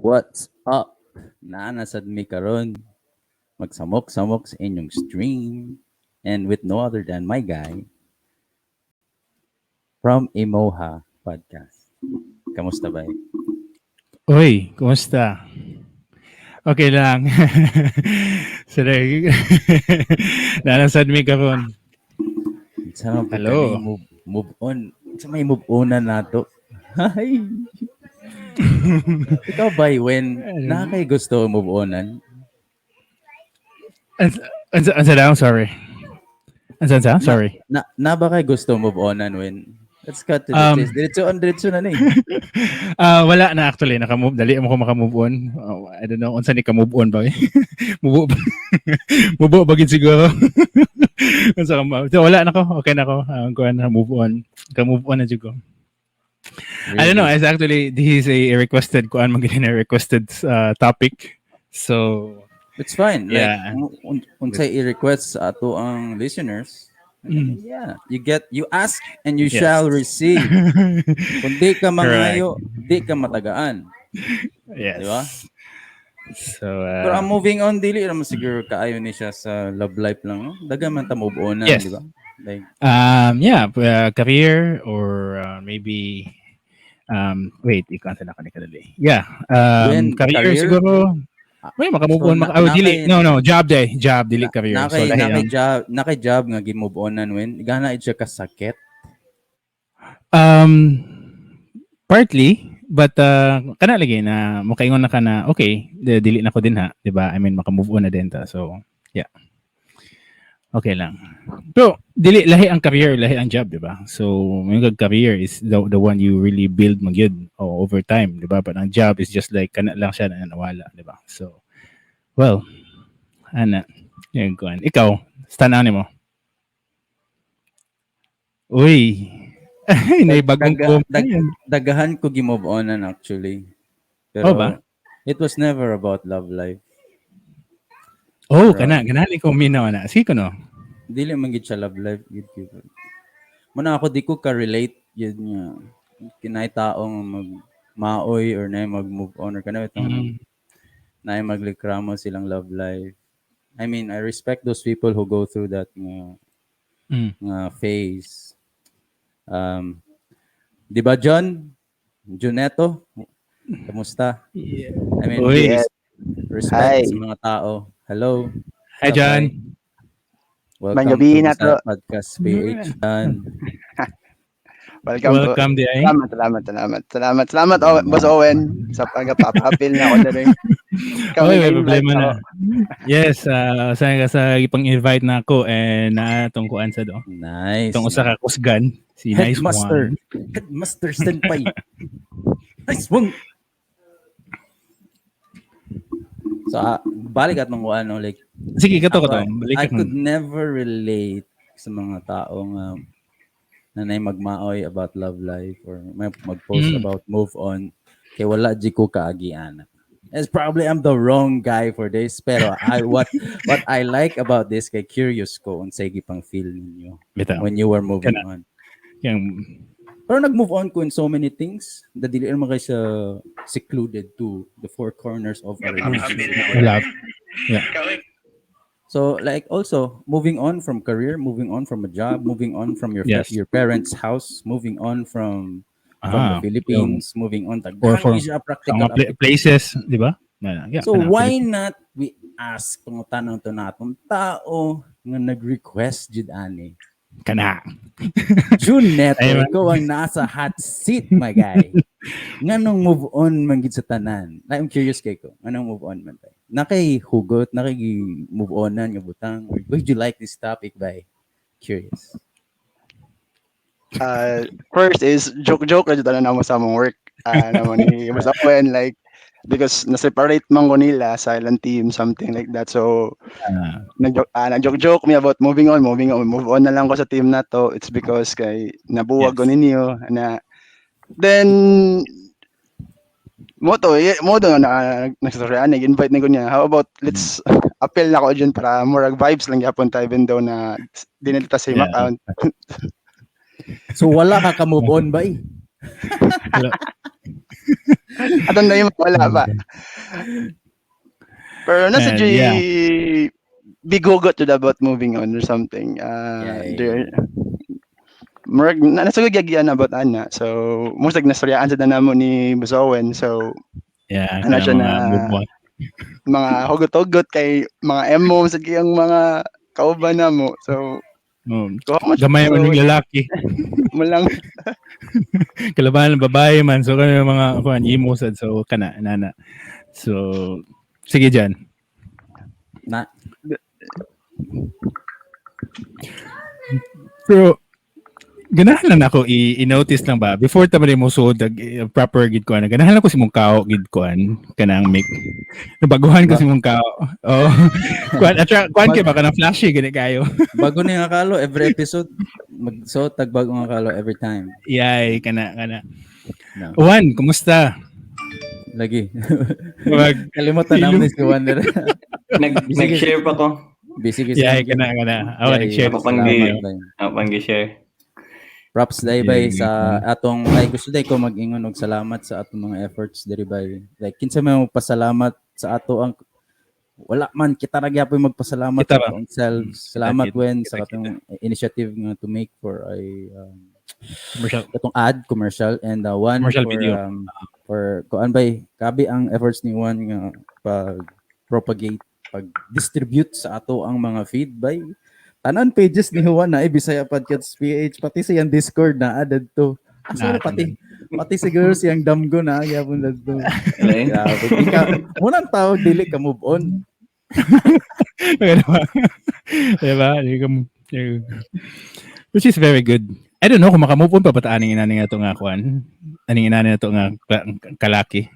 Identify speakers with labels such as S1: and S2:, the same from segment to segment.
S1: What's up? Naa na sad mi karon magsamok-samok sa inyong stream and with no other than my guy from Imoha Podcast. Kamusta ba?
S2: Uy, kumusta? Okay lang. Sige. Naa na sad mi karon.
S1: Sa
S2: Hello.
S1: Move on. Sa may move on na nato. Hi. Ikaw ba, when na kay gusto move onan?
S2: Ansa daw? Sorry. Ansa? Sorry.
S1: Na ba kay gusto move onan when? Let's cut to the chase. Diretso on, diretso na ni.
S2: Ah, wala na actually, naka-move, dali mo ko maka-move on. Oh, I don't know unsa ni ka-move on ba, eh? Mubo ba? Mubo ba gid siguro? Unsa ka ma? So, wala na ko. Okay na ko. Kuan na, move on. Ka-move on na jud ko. I don't know. It's actually, this is a requested kuan man gid na requested topic. So,
S1: It's fine. Like, unsay i-request sa ato ang listeners. Yeah, you ask and you shall receive. Kung di ka mangayo, di ka matagaan. Di ba?
S2: So,
S1: Pero ang moving on, dili naman siguro kaayo ni siya sa love life lang. No? Daga man ta move on na, di ba? Like,
S2: Yeah, career or maybe wait, ikaw na ka kadali. Yeah,
S1: When
S2: career,
S1: career?
S2: Siguro. May maka-move
S1: So,
S2: on maka, oh, dili, no, job day, job dili career.
S1: Na
S2: So
S1: kay
S2: lahi
S1: na kay
S2: ang
S1: job, na kay job nga gi-move onan when gana siya kasakit.
S2: Partly, but kana lagi na mukaingon na ka na okay, dili na ko din ha, 'di ba? I mean, maka-move on na din ta. So, yeah. Okay lang. Pero dili lahi ang career, lahi ang job, di ba? So, yung career is the one you really build magyud, oh, over time, di ba? But ang job is just like kana lang siya na nawala, di ba? So, well, ana, yung kuan. Ikaw, tanaw nimo. Uy. Ay, nay bagong comment.
S1: Dagahan ko gi-move on actually. Pero
S2: Oh ba?
S1: it was never about love life.
S2: Oh,
S1: Pero
S2: kana ganahan ko minaw na. Sige ko no.
S1: Dili man gid siya love life gid gyud. Muna ako di ko ka-relate yun nga kinay tao nga mag maoy or na mag-move on or kana itong na magreklamo silang love life. I mean, I respect those people who go through that nga nga phase. Di ba, John? Juneto? Kamusta?
S2: Yeah.
S1: I mean,
S2: Uy.
S3: Yes.
S1: respect
S3: Hi.
S1: sa mga tao. Hello.
S2: Hi, John.
S1: Welcome
S3: Maayong gabii
S1: to
S3: na
S1: Bisaya
S3: to.
S1: Podcast PH. John.
S3: Welcome to.
S2: Welcome di ay.
S3: Salamat, salamat, salamat. Salamat, salamat, Owen, Boss Owen, sa pagpapapil na ako diri.
S2: Oy, may problema na. Yes, sa ipang-invite na ako and na atong kuan sa do.
S1: Nice.
S2: Itong usa ka kusgan, si Nice
S1: Headmaster.
S2: One.
S1: Headmaster Senpai. Nice one. So, balik at nung ano, like,
S2: Sige, kato
S1: ako,
S2: kato. Balik
S1: I
S2: ka.
S1: Could never relate sa mga tao nga na nay magmaoy about love life or may mag-post about move on kay wala di ko kaagian. It's probably I'm the wrong guy for this, pero I what I like about this kay curious ko unsay gipang feel ninyo
S2: Bitaw.
S1: when you were moving
S2: Kana.
S1: On.
S2: Yung
S1: Pero nag-move on ko in so many things na dili naman kayo sa secluded to the four corners of a relationship.
S2: Wala.
S1: So like also moving on from career, moving on from a job, moving on from your your parents' house, moving on from the Philippines, moving on
S2: Or from
S1: siya practical
S2: mga places, di ba? Yeah,
S1: So
S2: kana,
S1: why not we ask pangutan-on to natong tao nga nag-request jud ani?
S2: Kana.
S1: June Neto,
S2: Ayun.
S1: Ikaw ang nasa hot seat, my guy. Nganong move on man gid sa tanan? I'm curious kay ko. Nganong move on man tayo? Nakay hugot, nakay move onan nga butang? Or would you like this topic by? Curious.
S3: First is joke-joke ra jud na namo sa among work. Namo ni Boss Owen, like because na-separate man ko nila silent team, something like that. So nag-joke-joke me about moving on, moving on, move on na lang ko sa team na to. It's because kay nabuwag ko ninyo na then mo to mo to na nagstorya, nag-invite na ko niya. How about let's appeal na ko dyan para murag vibes lang gyapon ta even though na di na ta same account.
S1: So wala ka ka-move on ba eh?
S2: Wala.
S3: Atong na yung wala pa. Pero nasa
S2: And,
S3: J
S2: yeah.
S3: big hugot to about moving on or something. There murag na nasa gagyan about ana. So most like nastoryaan sa namo ni Busowen. So
S2: Yeah,
S3: ano siya
S2: kanang mga
S3: na-
S2: move on.
S3: Mga hugot-hugot kay mga emo sa kiyang mga kauban namo. So
S2: Oh,
S3: kuha mo siya,
S2: gamay man
S3: so,
S2: yung lalaki.
S3: mo lang.
S2: Kalaban ng babae man. So kami mga kuan emo sad, so kana nana. So sige dyan.
S1: Na
S2: Pero ganahan lang ako i-notice lang ba before ta man mo suod proper gid kuan, ganahan lang ko si mong kao gid kuan kanang make nabaguhan ko si mong kao, oh, kuan attra kuan kay baka na flashy gani kayo.
S1: Bago ni nga kalo every episode, magsuot tag bago nga kalo every time.
S2: Yay, kana kana.
S1: No.
S2: Juan, kumusta?
S1: Lagi.
S2: Wag
S1: Kalimutan namin si Juan dere.
S4: Nag
S1: Sige.
S4: Nag-share pa ko.
S1: Busy kasi.
S2: Yay, kana kana. Awa nag-share.
S4: Ako pang
S1: Salamat, bay.
S4: Ako pang gi-share.
S1: Props day bay
S2: Yeah.
S1: sa atong, ay, gusto day ko mag-ingon og salamat sa atong mga efforts diri bay. Like kinsa may magpasalamat sa ato ang wala man kita ra gyapon magpasalamat
S2: Kita
S1: sa
S2: ba?
S1: atong selves. Salamat
S2: Kita,
S1: Wen
S2: kita,
S1: sa atong initiative nga to make for a
S2: Commercial.
S1: Katong ad commercial and one
S2: Commercial
S1: for,
S2: video.
S1: For kuan bay, kabi ang efforts ni Juan nga pag propagate, pag distribute sa ato ang mga feed bay. Tanan pages ni Juan na Bisaya Podcast PH, pati sa iyang Discord na added to asa
S2: Na,
S1: na, pati pati siguro siyang damgo na gyapon dadto.
S4: Alay.
S1: Grabe di ka munang tawag dili ka move on.
S2: Diba? Diba? Which is very good. I don't know kung makamove on pa ba ta aning inani nga to nga kuan. Aning inani na to nga kalaki.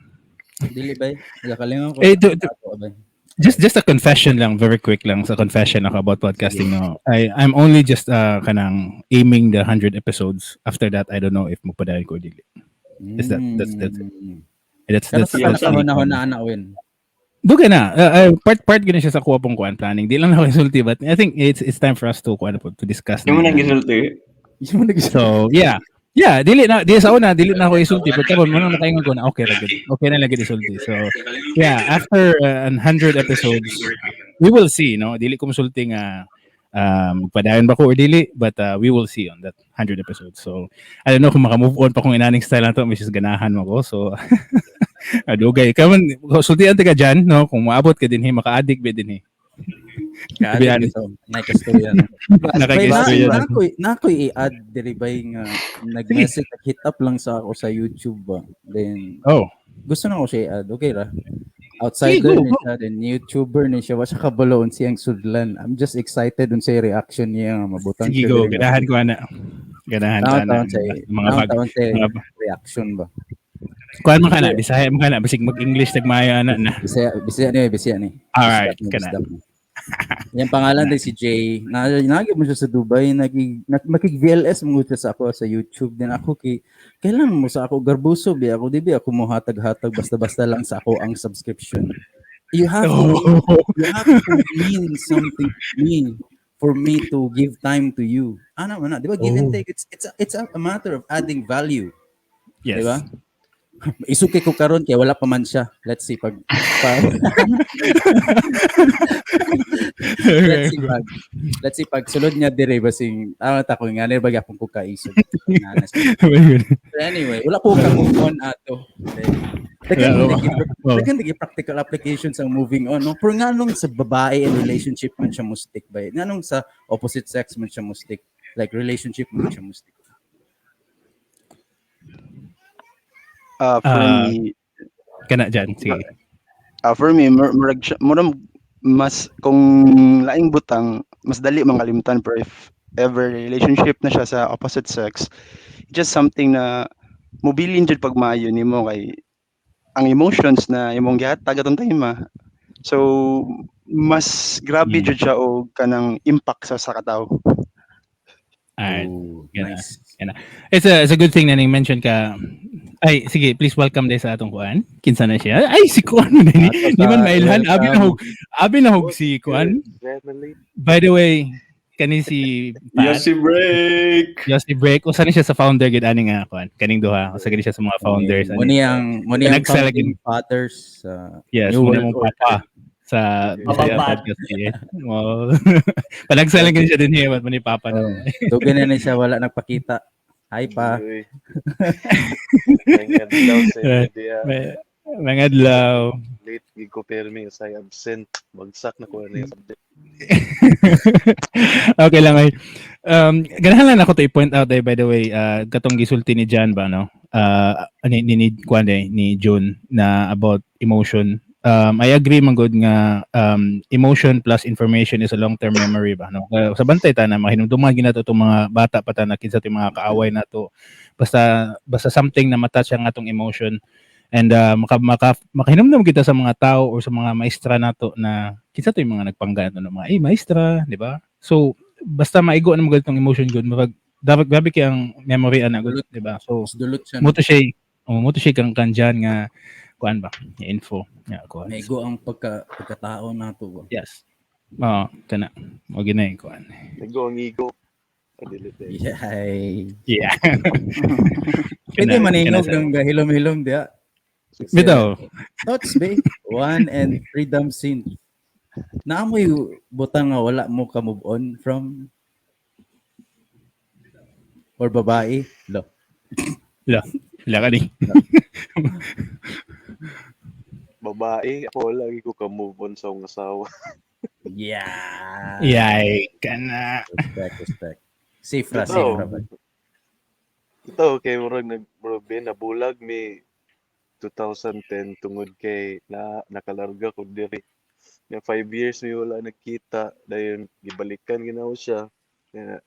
S1: Dili bay, nagakalingon ko
S2: Eh,
S1: ato, bay.
S2: Just a confession lang, very quick lang sa confession ako about podcasting, no. I'm only just kanang aiming the 100 episodes. After that, I don't know if magpadayon ko o dili. Is that's That's
S1: Pero
S2: that's
S1: sa
S2: that's
S1: panahon na na ana win.
S2: Dugay na. Part gina siya sa kuha pong kuan planning. Di lang ako insulti, but I think it's time for us to kuan po, to discuss.
S4: Yung mo
S2: na.
S4: nang gisulti.
S1: Yung mo nag-
S2: So, yeah. Yeah, dili na di sa una dili na ako isulti, but karon mo na nakaingon ko na okay ra gud. Okay na lang gud isulti. So, yeah, after an 100 episodes, we will see, no? Dili ko musulti nga magpadayon ba ko or dili, but we will see on that 100 episodes. So, I don't know kung maka-move on pa kung inaning style na to, which is ganahan mo ko. So, adugay. Kaman, sultian ka dyan, no? Kung maabot ka din, maka-addict ba din, eh.
S1: Kaadto
S2: honest.
S1: ito. Nakastorya.
S2: Nakakistorya.
S1: Na ako'y na ako'y i-add diri bay nga nag-message, nag-hit up lang sa ako sa YouTube ba. Then
S2: Oh.
S1: gusto na ko siya i-add. Okay ra. Outsider
S2: Sige, go,
S1: ni
S2: go.
S1: siya, then YouTuber ni siya. Wa siya kabalo unsa iyang sudlan. I'm just excited unsa yung reaction niya nga mabutang
S2: Sige,
S1: siya
S2: go.
S1: diri nga.
S2: Ganahan ko, ana. Ganahan ko,
S1: Taon
S2: ana.
S1: taon sa
S2: Mga bag.
S1: taon sa
S2: Mga,
S1: reaction ba.
S2: Kuan man ka na, Bisaya man ka na, basig mag-English tagmaya ana na.
S1: Bisaya, Bisaya ni, Bisaya ni.
S2: Alright,
S1: Bisdak ni,
S2: kana.
S1: bisdak ni. Yung pangalan din si Jay. Na nagi mo siya sa Dubai, nagig makig VLS mo siya sa ako sa YouTube din ako kay kailan mo sa ako garbuso bi ako di bi ako mohatag-hatag basta-basta lang sa ako ang subscription. You have to mean something to me for me to give time to you. Ano man na, di ba? Give and
S2: Oh.
S1: take. It's a matter of adding value.
S2: Yes.
S1: Di ba? Isuki ko karon kay wala pa man siya. Let's see pag let's see pag sulod niya dire basing ano ta ko nga ba gyapon ko kaisog. Nga na siya. But anyway, wala ko ka move on ato. Daghan
S2: Oh.
S1: daghan daghan practical applications ang moving on, no? Pero nganong sa babae and relationship man siya mo stick ba? Nganong sa opposite sex man siya mo stick? Like relationship man siya mo stick.
S3: For
S2: Ah.
S3: me,
S2: Kana dyan, sige.
S3: For me, murag mas kung laing butang, mas dali mangalimtan, pero if ever relationship na siya sa opposite sex, just something na mobilin jud pag maayo nimo kay ang emotions na imong gihatag atong time ah. So mas grabe jud siya og kanang impact sa katawo.
S2: Alright.
S1: Ooh,
S2: Gana.
S1: nice.
S2: It's a good thing na ning mention ka. Ay, sige, please welcome day sa atong kuan. Kinsa na siya? Ay, si kuan man ni.
S1: Ato
S2: Di man
S1: sa
S2: mailhan. Abi na
S1: welcome.
S2: hog. Abi na hog si kuan. By the way, Kani si Pat.
S4: Yossi break.
S2: Yossi Break. Usa ni siya sa founder gid ani nga kuan. Kaning duha. Usa gid siya sa mga founders.
S1: Mo niyang mo niyang
S2: Nag-sell
S1: founding fathers sa
S2: Yes,
S1: New
S2: mo
S1: World
S2: mong
S1: Order.
S2: papa sa
S4: Papa
S2: Bisaya
S4: Pat.
S2: Podcast PH. Wow. Panagsalang gid siya din here, but mo ni papa na.
S1: Oh, dugay na ni siya wala nagpakita. Hi pa.
S5: Uy. Mga adlaw sa inyo diya.
S2: Mga adlaw.
S5: Late gig ko permi sa absent. Bagsak na ko na yung subject.
S2: Okay lang ay. Ganahan lang ako to i-point out ay, by the way, katong gisulti ni Jan ba, no? Ni kuan day, ni June na about emotion. I agree man gud nga emotion plus information is a long-term memory ba, no? Sa bantay ta na mahinumduman ginato itong mga bata pa ta na kinsa itong mga kaaway nato. Basta basta something na matouch ang atong emotion and makahinumdum kita sa mga tao or sa mga maestra nato na kinsa to yung mga nagpangga nato ng mga eh maestra, di ba? So basta maigo na mo itong emotion good, murag dapat grabe kay ang memory ana gud, di ba? So
S1: Mas dulot siya.
S2: mo to siya, oh, mo to siya kang kanjan nga kuan ba, nga info nga kuan.
S1: Maigo ang pagkatao nato ba.
S2: Yes. Oo, kana. Mo ginay kuan.
S5: Nago ang ego. Padilit eh.
S1: Yay.
S2: Yeah.
S1: Pwede
S2: Kana-
S1: maningog
S2: kana sa-
S1: ng hilom-hilom diya.
S2: Bitaw.
S1: Thoughts be one and freedom sin. Naamoy butang nga wala mo ka move on from or babae. Lo.
S2: Wala ka ni.
S5: Babae, ako lagi ko ka-move on sa akong asawa.
S1: Yeah.
S2: Yay, kana.
S1: Respect, respect. Safe ra,
S5: Ito.
S1: safe ra ba?
S5: Ito, kay murag nag bro, Ben, nabulag mi 2010 tungod kay na nakalarga ko diri. Na 5 years mi wala nagkita, dayon gibalikan ginaw siya. Kaya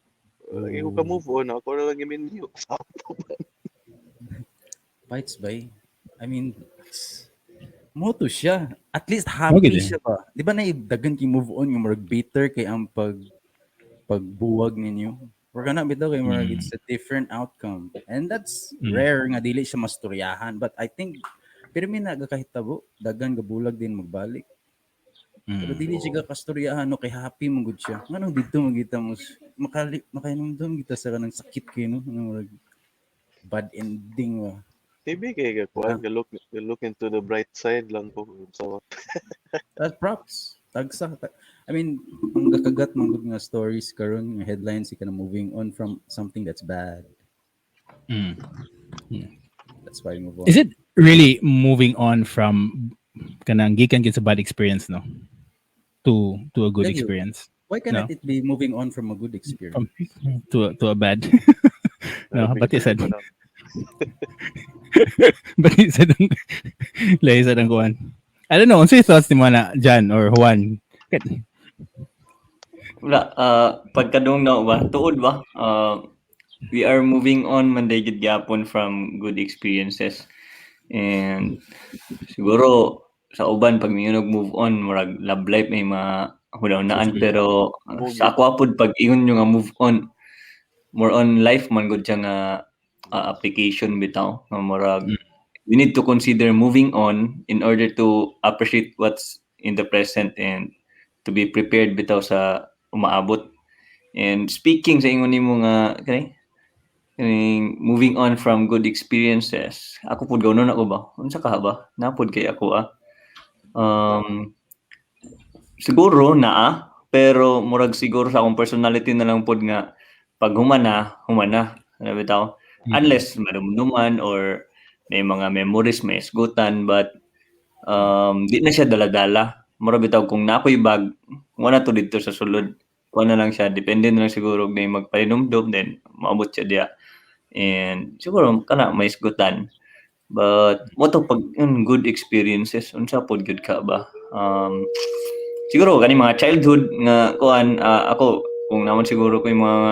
S5: lagi ko ka move on, ako na lang giminyo.
S1: Bites bay. I mean, mo to siya. At least happy
S2: Okay din.
S1: siya ba? Di ba na dagan kay move on yung murag bitter kay ang pagbuwag ninyo. We're gonna bitaw kay murag it's a different outcome. And that's rare nga dili siya masturyahan. But I think pero may nagakahitabo, dagan gabulag din magbalik. Pero dili siya kasturyahan no kay happy man gud siya. Nganong didto magita mo makali makainomdom kita sa kanang sakit kay no, nga murag bad ending ba.
S5: TV kay ka kuan, look into the bright side lang ko. So,
S1: That props. Tagsa. I mean, ang gakagat man gud nga stories karon nga headlines ka na moving on from something that's bad. That's why move on.
S2: Is it really moving on from kanang gikan gid sa bad experience, no, to a good
S1: Thank you.
S2: experience?
S1: Why cannot
S2: No.
S1: it be moving on from a good experience?
S2: From to a bad, no? Pati sa pati sa dang lahi sa dang kuan. I don't know, unsay thoughts ni mo na Jan or Juan?
S4: Wala, pagkadung na ba, tuod ba? We are moving on man day gid gyapon from good experiences. And siguro sa uban pag mingon move on murag love life may mga hunaw-naan, pero sa ako pod pag ingon nyo nga move on, more on life man gud siya nga application bitaw nga murag we need to consider moving on in order to appreciate what's in the present and to be prepared bitaw sa umaabot. And speaking sa ingon nimo nga kani kaning moving on from good experiences, ako pud gawnon ako ba? Unsa ka ba? Napod kay ako ah. Siguro naa, pero murag siguro sa akong personality na lang pod nga pag humana, humana. Ano bitaw? Unless madumduman or may mga memories, may isgutan, but di na siya dala-dala. Mura bitaw kung na ako'y bag, wala to dito sa sulod. Kuha na lang siya, depende na lang siguro kung may magpalinumdum, then maabot siya diya. And siguro kana may isgutan. But mo to pag yun, good experiences, unsa pod gyud ka ba? Siguro kani mga childhood nga kuan, ako kung naman siguro ko yung mga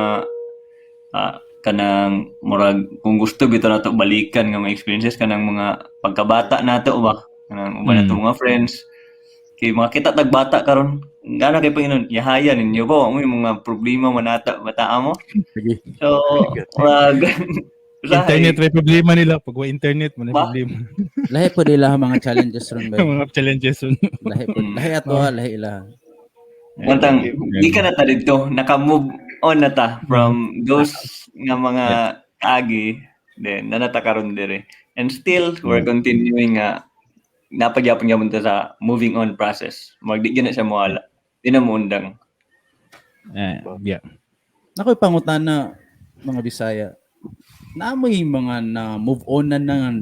S4: kanang murag kung gusto bitaw nato balikan nga mga experiences kanang mga pagkabata nato ba, kanang uban nato mga friends kay mga kita tag bata karon ngana kay Panginoon yahaya ninyo ba mo yung mga problema man ata bata mo.
S1: Sige.
S4: So murag
S2: Internet may problema nila. Pag wa internet mo na
S4: Ba?
S2: problema.
S1: Lahi po nila mga challenges ron ba?
S2: Mga challenges.
S1: Lahi po. Lahi ato ha, lahi ila.
S4: Mantang di ka na ta didto, naka-move on na ta from those nga mga agi, then nanata karon dire. And still we're continuing nga napagyapon gyapon ta sa moving on process. Mag di gyud na siya moala. Di na mo undang.
S1: Nakoy pangutana, mga Bisaya. Naamoy mga na move on na na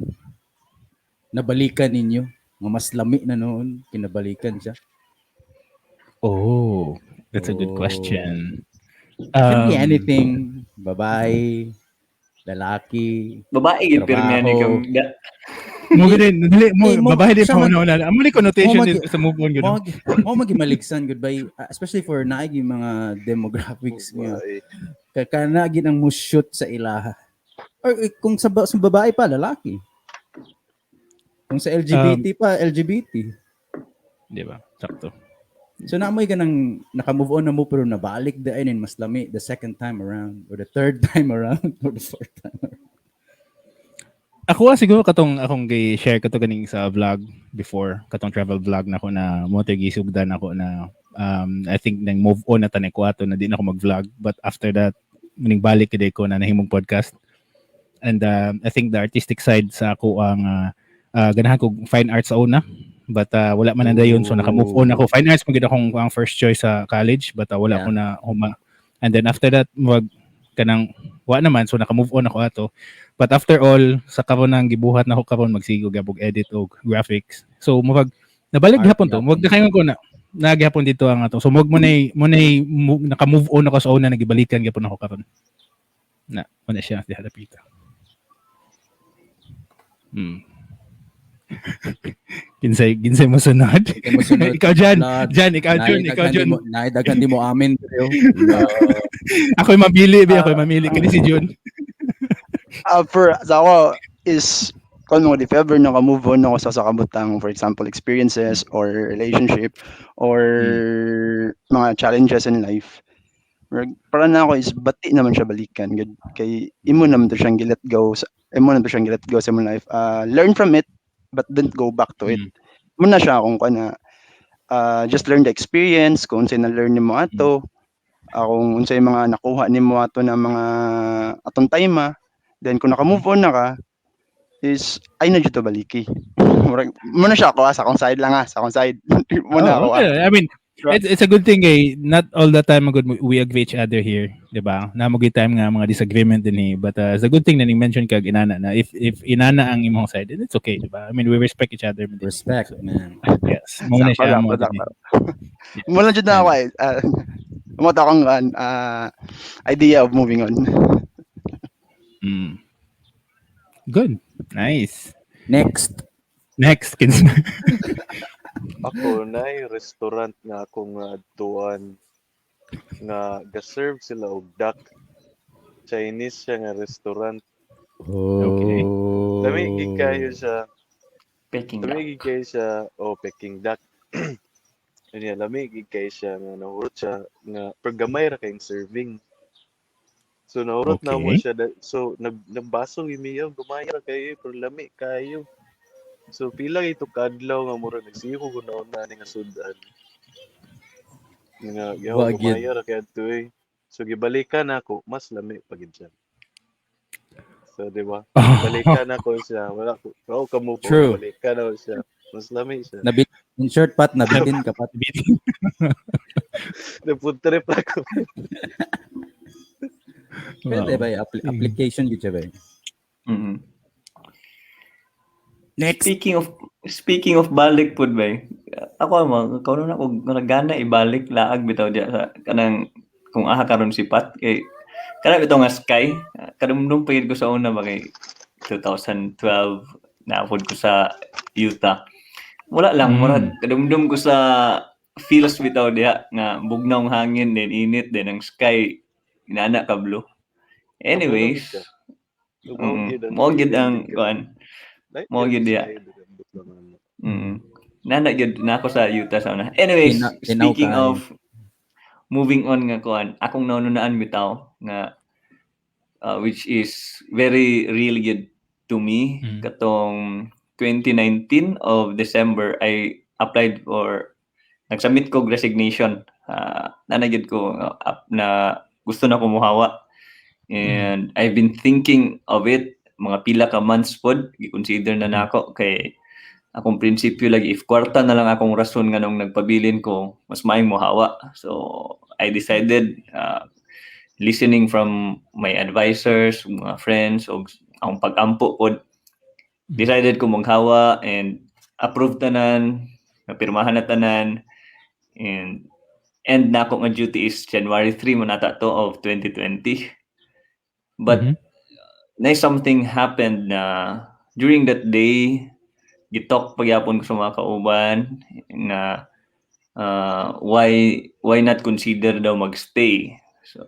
S1: nabalikan ninyo nga mas lami na noon kinabalikan siya?
S2: Oh, that's a good
S1: Oh.
S2: question.
S1: Can be anything, babae, lalaki.
S4: Babae gyud pirmi ani
S1: Trabaho.
S4: kam da.
S2: Mo gid dili mo
S1: Eh,
S2: babae din
S1: siya
S2: pa na wala. Amo ni connotation
S1: mo
S2: din sa move on gud.
S1: Mo magimaligsan goodbye, especially for naagi mga demographics nga
S5: Babae.
S1: kana gid ang mo shoot sa ilaha. Or eh, kung sa babae pa, lalaki. Kung sa LGBT pa, LGBT.
S2: Di ba? Sakto.
S1: So naamoy ka nang naka-move on na mo pero nabalik da and mas lami the second time around or the third time around or the fourth time around.
S2: Ako siguro katong akong gi-share ko to ganing sa vlog before, katong travel vlog na ko na mo to gisugdan ako na I think nang move on na tanay ko ato na di na ako mag-vlog, but after that muning balik gid ko na nahimong podcast and I think the artistic side sa ako ang ganahan ko fine arts sa una, but wala man na dayon, so naka-move on ako. Fine arts man gid akong ang first choice sa college, but wala ko na huma, and then after that mag kanang wa naman, so naka-move on ako ato. But after all, sa karon ang gibuhat na ako karon, magsigo gabog edit og graphics, so murag nabalik
S1: Art
S2: gihapon to, murag nakaingon ko na naghapon dito ang ato, so murag mo naka-move on ako sa una, nagibalikan gyapon ako karon na mo na siya diha dapita. Kinsay mo sunod?
S1: Ikaw mo sunod.
S2: Ikaw Jan.
S1: Lord,
S2: Jan, ikaw Jun, ikaw
S1: naidaghan di
S2: Jun.
S1: mo, naidaghan di mo amin pero
S2: Ako'y mamili, bi, ako'y mamili kini si Jun.
S3: For sa ako is kung mo if ever naka-move on ako sa kabutang, for example, experiences or relationship or mga challenges in life, para na ako is bati naman siya balikan gud kay imo naman to siyang gi-let go sa imo naman to siyang gi-let go sa imong life. Learn from it but don't go back to it. Mo na siya akong kana just learn the experience kung unsay na-learn nimo ato, kung unsay mga nakuha nimo ato na mga atong time ah. Then kung naka-move on na ka is ay na jud to baliki. Murag mo na siya ako ah, sa akong side lang ah, sa akong side mo na ako
S2: Oh,
S3: ah.
S2: okay. I mean, it's a good thing eh. Not all the time good we agree each other here, 'di ba? Na mo time nga mga disagreement din eh. But it's a good thing na ning mention kag inana na if inana ang imong side, then it's okay, 'di ba? I mean, we respect each other.
S1: Respect, man.
S2: Yes. Mo na
S3: Sakto
S2: siya
S3: lang,
S2: mo.
S3: sakto. Mo lang jud na ako eh. Mo ta akong idea of moving on.
S2: Good. Nice.
S1: Next.
S2: Next, kins.
S5: Ako nay restaurant nga akong adtuan nga ga-serve sila og duck. Chinese siya nga restaurant.
S2: Okay.
S1: Oh.
S5: Lami gid kayo siya.
S4: Peking
S5: Lami
S4: duck.
S5: gid kayo siya o Peking duck. Unya lami gid kayo siya nga nahurot siya nga pero gamay ra kayong serving. So nahurot na mo siya so nagbaso gimiyaw, gamay ra kayo pero lami kayo. So pila kay to kadlaw nga mura nagsige ko na ani nga sudan. Nga yaw
S1: Wa gyud.
S5: gamay ra kay adto eh. So gibalikan nako, mas lami pa gid siya. So di ba? Balikan nako siya. Wala ko. Wala ka mo po.
S1: True.
S5: Balikan ako siya. Mas lami siya.
S1: Nabit in short pat nabitin ka pat.
S5: Nag-food trip ako.
S1: Pwede ba application gyud siya ba? Next.
S4: Speaking of balik pud ba. Ako mo karon na og gana ibalik laag bitaw diya sa kanang kung aha karon si Pat kay kana bitaw nga sky, kadumdum pa gyud ko sa una ba kay 2012 naapod ko sa Utah. Wala lang, murag kadumdum ko sa feels bitaw diha nga bugnaw ang hangin then init then ang sky inana ka blue. Anyways, mao gyud ang kuan. Mao gyud diha. Nana gyud na ako sa Utah sa una. Anyways,
S1: Tinaw
S4: speaking
S1: kaayo.
S4: of moving on nga kuan, akong naununaan bitaw nga which is very real gyud to me katong 2019 of December, I applied for, nagsubmit ko resignation Naa na gyud ko up na gusto na ko muhawa. And I've been thinking of it mga pila ka months pod, gi-consider na nako kay akong prinsipyo lagi, if kwarta na lang akong rason nganong nagpabilin ko, mas maayong mohawa. So I decided, listening from my advisors, mga friends ug akong pag-ampo pod, decided ko monghawa and approved tanan, napirmahan na tanan, and end nako nga duty is January 3 man ata to of 2020. But na something happened na during that day, gitalk pagyapon ko sa mga kauban na why not consider daw magstay. So,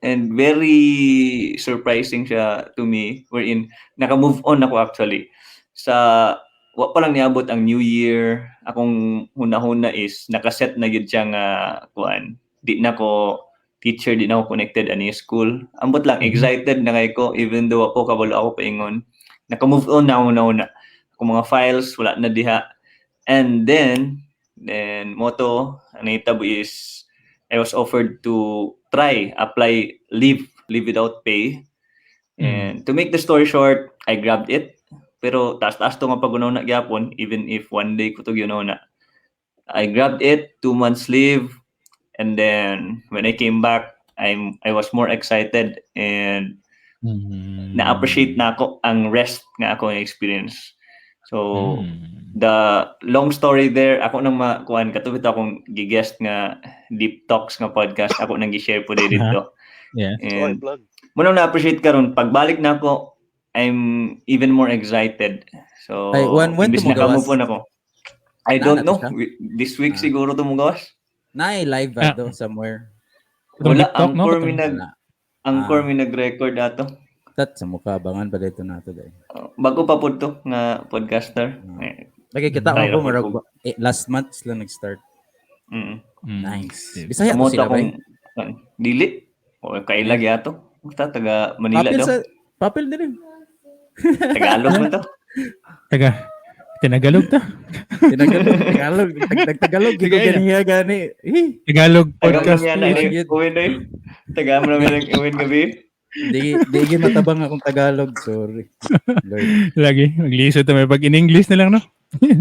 S4: and very surprising siya to me wherein naka-move on ako actually. Sa wa pa lang niabot ang New Year, akong hunahuna is nakaset na gyud siya nga kuan. Di na ko teacher, di na ako connected ani school. Ambot lang, excited na kay ko even though ako kabalo ako paingon. Naka-move on na ako na. Akong mga files wala na diha. And then mao to ang nahitabo is I was offered to try apply leave without pay. And to make the story short, I grabbed it. Pero taas-taas to nga pag-una gyapon, even if one day ko to gyud na. I grabbed it, 2 months leave, and then when I came back, I was more excited and na-appreciate na ako ang rest nga ako experience. So, the long story there, ako nang makuan kato bitaw akong gi-guest nga Deep Talks nga podcast, ako nang gi-share po dito.
S5: Oh,
S4: And
S5: plug.
S4: Mao nang na-appreciate karon pagbalik na ako, I'm even more excited. So,
S1: Ay, when
S4: imbis
S1: to mogawas?
S4: naka-move on ako. I don't
S1: Na
S4: know.
S1: to siya?
S4: This week siguro to mogawas.
S1: Na live ba to somewhere?
S2: Katong
S4: Wala,
S2: Deep Talk, no?
S4: angkor mi
S2: Katong-
S4: nag
S1: Wala.
S4: angkor
S1: Ah.
S4: mi nag-record ato.
S1: Tat sa mukha bangan pa dito nato dai.
S4: Bago pa pud to nga podcaster. Eh,
S1: Lagi kita
S4: Ay,
S1: ako
S4: ako
S1: murag
S4: po.
S1: eh, last month sila nag-start. Nice. Bisaya to
S4: Kamot
S1: sila ba?
S4: akong dili. O kaila gyud. Basta taga Manila
S1: Papel
S4: daw.
S1: sa papel din.
S4: Tagalog man to.
S2: Taga Tinagalog ta.
S1: Tinagalog, Tagalog, Tagalog,
S2: Sige,
S1: ko ganiya gani. Eh,
S2: Tagalog
S4: Taga
S2: podcast.
S4: man yan na uwin na. Taga mo namin ang uwin gabi.
S1: Di matabang akong Tagalog, sorry. Lord,
S2: Lagi maglisod ta may pag in English na lang, no?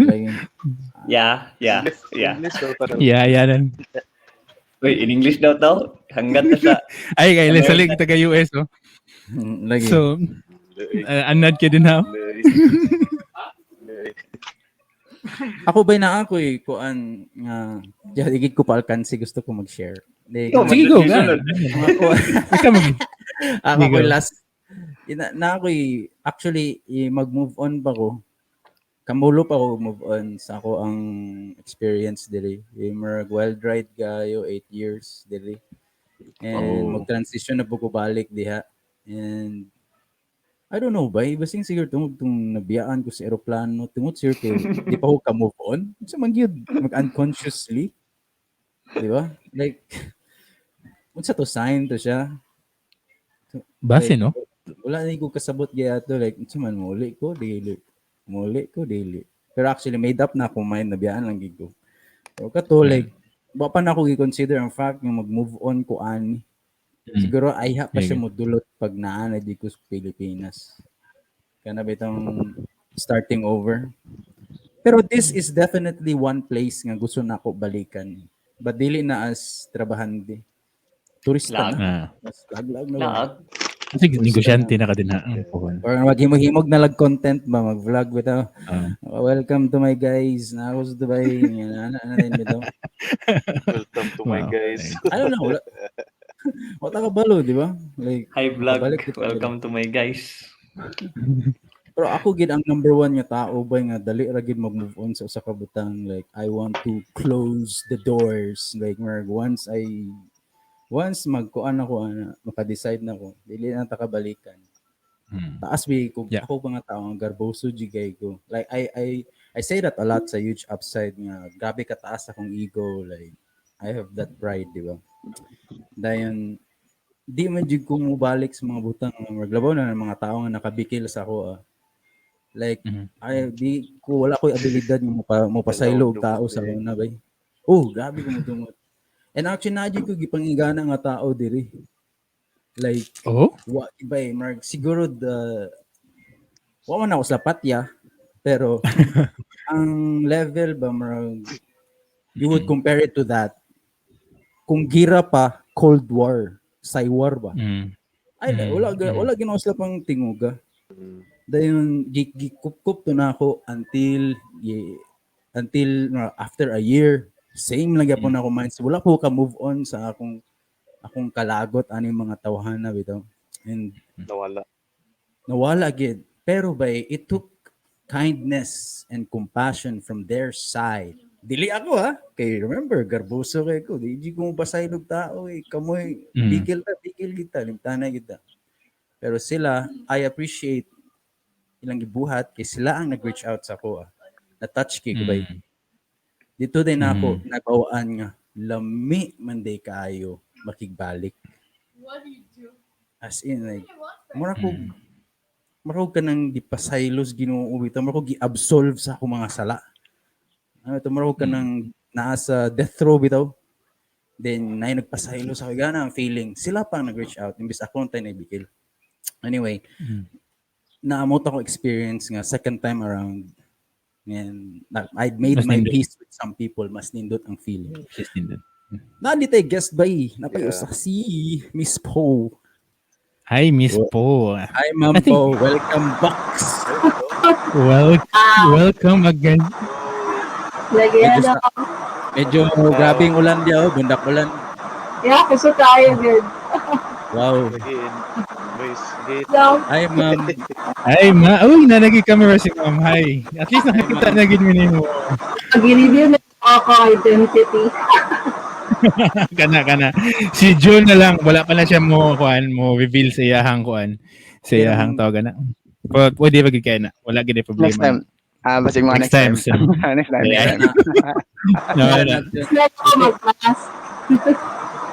S1: lagi.
S4: Yeah.
S5: English daw parang.
S2: Yeah, lang.
S4: Uy, in English daw to. Hanggat na sa
S2: Ay, kay salig taga US, oh.
S1: Lagi.
S2: So, anad ka din ha.
S5: Lay.
S1: Ako ba na ako eh, kuan nga igid ko pa alkansi gusto ko mag-share. Di,
S4: Ikaw,
S2: Sige, go.
S4: Susunod.
S1: ako,
S2: Ikaw mag
S1: ako
S2: Sige,
S1: ko
S2: go.
S1: last ina, na ako eh, actually eh, mag-move on pa ko. Kamulo pa ko move on sa ako ang experience diri. Eh, murag wild ride kayo 8 years diri. And mag-transition na po ko balik diha. And I don't know ba, basing siguro tungod tong nabiyaan ko sa eroplano, tungod siguro kay di pa ko ka move on. Unsa man gyud mag unconsciously. Di ba? Like unsa to, sign to siya?
S2: Base, no?
S1: Wala na ko kasabot gyud like unsa man, muli ko dili. Muli ko dili. Pero actually made up na akong mind, nabiyaan lang gid ko. Pero kato like wa pa na ako gi-consider ang fact nga mag-move on ko ani. Siguro ayha pa siya
S2: Sige.
S1: modulot pag naa na di ko sa Pilipinas. Kana ba itong starting over? Pero this is definitely one place nga gusto na ako balikan. But dili na as trabahante. Turista
S4: Lag.
S1: na. Mas lag-lag na lang.
S4: Laag.
S2: Sige, negosyante na ka din ha. Ang puhon.
S1: Or maghimog-himog na lag content ba, mag-vlog bitaw. "Welcome to my guys. Na ako sa Dubai." Yan, ana ana din bitaw.
S5: Welcome to my guys.
S1: I don't know. Wala, wala ka balo, di ba? Like,
S4: Hi vlog.
S1: Pabalik dito.
S4: Welcome to my guys.
S1: Pero ako gid ang number one nga tao ba nga dali ra gid mag-move on sa usa ka butang, like I want to close the doors, like murag once magkuan ako ana, maka-decide na ko, dili na ta kabalikan. Taas bi ko. Ako ba nga tao ang garboso jud kay ko, like I say that a lot sa Huge Upside nga grabe ka taas akong ego, like I have that pride, di ba? Dayon di man jud ko mobalik sa mga butang nga maglabaw na ng mga tao nga nakabikil sa ako ah. Like ay di ko, wala ko'y abilidad nga mo pasaylo og tao sa una bay. Oh, grabe ko modungot. And actually naa jud ko gipangigana nga tao diri. Like
S2: Oh?
S1: wa iba eh, Mark. Siguro the wa man ako sa patya, pero ang level ba marag you would compare it to that. Kung gira pa Cold War, Psywar ba? Ay, wala wala ginoo sila pang tinguga. Dayon gikup-kup to na ako until after a year, same lang gyapon ako mindset. Wala ko ka move on sa akong kalagot ani mga tawhana bitaw. And
S5: Nawala.
S1: Nawala gid. Pero bay it took kindness and compassion from their side. Dili ako ha. Kay remember, garboso kay ko. Di ko mapasaylo og tao eh. Kamoy, bigil ta, bigil kita, limtana kita. Pero sila, I appreciate ilang gibuhat kay sila ang nag-reach out sa ako. Ah. Na-touch kay ko bay. Dito din ako nabawaan nga lami man day kaayo makigbalik. As in like mura ko mura ko kanang gipasaylos Ginoo bitaw, mura ko gi-absolve sa akong mga sala. Ano to, mura ko kanang naa sa death row bitaw. Then nay nagpasaylo sa ako, gana ang feeling. Sila pa ang nag-reach out imbis ako ang tay bikil. Anyway, naamot ako experience nga second time around and I made
S2: Mas
S1: my
S2: nindot.
S1: Peace with some people, mas nindot ang feeling.
S2: Mas nindot.
S1: Naa di tay guest bay, napay usa si Miss Poe.
S2: Hi, Miss Poe.
S1: Hi, Ma'am Poe. Welcome back.
S2: Well, welcome again.
S6: Lagi
S1: Medyo,
S6: ano.
S1: medyo grabe yung ulan diya, oh, bundak ulan.
S6: Yeah, kasi tayo good.
S1: Wow.
S5: Lagi voice gate.
S6: So,
S1: Hi, ma'am.
S2: Hi, ma. Uy, nalagi camera si ma'am. Hi. At least nakikita na gid mo nimo.
S6: Mag-review na ako identity.
S2: Kana kana. Si June na lang wala pa na siya mo kuan mo reveal sa iyahang kuan. Sa iyahang tawag na. Pero pwede ba gid kay na? Wala gid problema.
S3: Next time. Ah, basig mga
S2: Next time, sir.
S3: Next time.
S2: Yeah.
S3: Next time.
S2: No, no.
S6: Next ako mag-mask.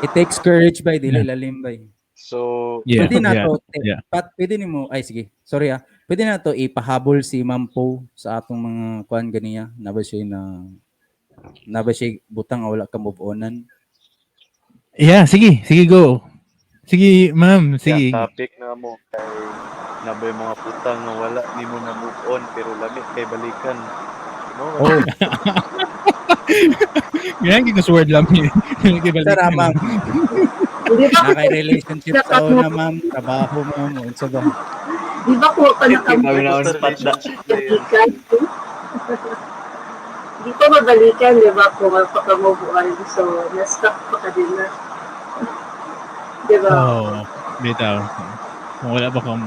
S1: It takes courage by dili lalim bay.
S5: So,
S1: Pwede na to, Pat, pwede nimo, ay sige, sorry ah. Pwede na to ipahabol si Ma'am Poe sa atong mga kuan ganiya. Na ba siya butang nga wala ka move onan?
S2: Yeah, sige, sige go. Sige, ma'am, sige.
S5: Yeah, topic na mo kay na ba yung mga putang nga wala nimo na move on pero lami kay balikan. No?
S1: Oh,
S2: Yan gid ko word lang yun.
S1: tara ma'am.
S6: Di ba,
S1: Nakay relationship sa una ma'am, trabaho ma'am, unsa ba?
S6: Di ba ko pa
S4: Kami na on
S5: Basta
S4: spot da.
S5: relationship na yun.
S6: nakabalikan? Di ko mabalikan, di ba, kung mapaka-move on. So, na-stuck pa ka din na. Di ba?
S2: Oh, bitaw. Kung wala pa kang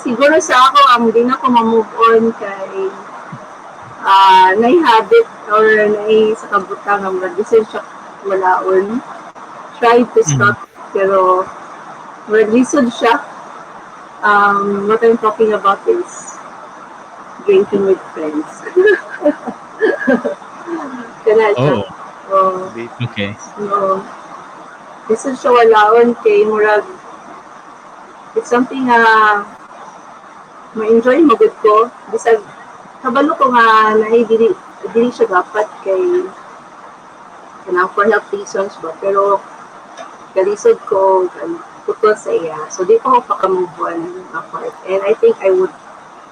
S6: Siguro sa ako, ang di na ko ma-move on kay nay habit or nay sa kabutang ang bisan siya walaon. Tried to stop pero lisod siya. What I'm talking about is drinking with friends. Kana siya.
S2: Oh,
S6: Oh,
S5: Vape.
S2: Okay.
S6: No. Lisod siya walaon kay murag it's something nga ma-enjoy mo gud ko bisag kabalo ko nga naay dili dili siya dapat kay kanang for health reasons ba, pero kalisod ko ano, putol sa iya, so di pa ako paka-move on apart and I think I would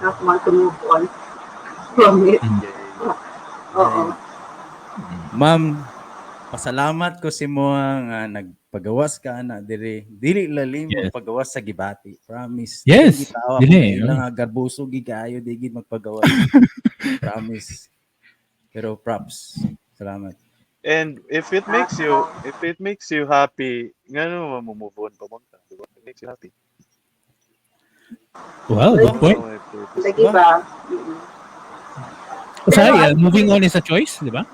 S6: not want to move on from it. Oo.
S1: Ma'am, pasalamat ko si mo nga nagpagawas ka na diri. Dili lalim magpagawas sa gibati. Promise.
S2: Yes,
S1: Dili gitawa
S2: dili,
S1: ko lang nga garboso gi kaayo di gid magpagawas. Promise. Pero props. Salamat.
S5: And if it makes you happy, ngano mo move on pa man ka, di ba? It makes you happy.
S2: Well, good point.
S5: So, may purpose.
S6: Lagi ba?
S2: Sorry, moving on is a choice, di ba?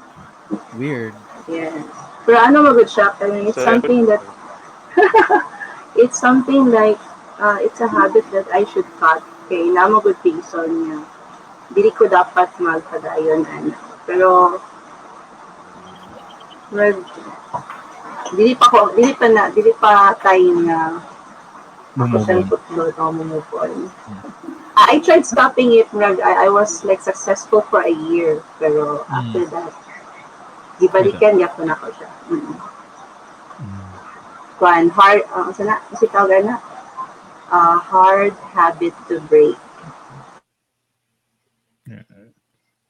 S1: Weird.
S6: Yes. Pero ano magud siya, I mean, it's
S5: Sorry.
S6: something that it's something like it's a habit that I should cut kay naa man gud reason niya. Dili ko dapat magpadayon ana. Pero well, dili pa time na ako
S2: Move
S6: siyang
S2: on.
S6: putlon o move on. I tried stopping it, murag, I was like successful for a year, pero after that, Gibalikan gyapon ako siya. Kuan hard sana kasi tawag na hard habit to break.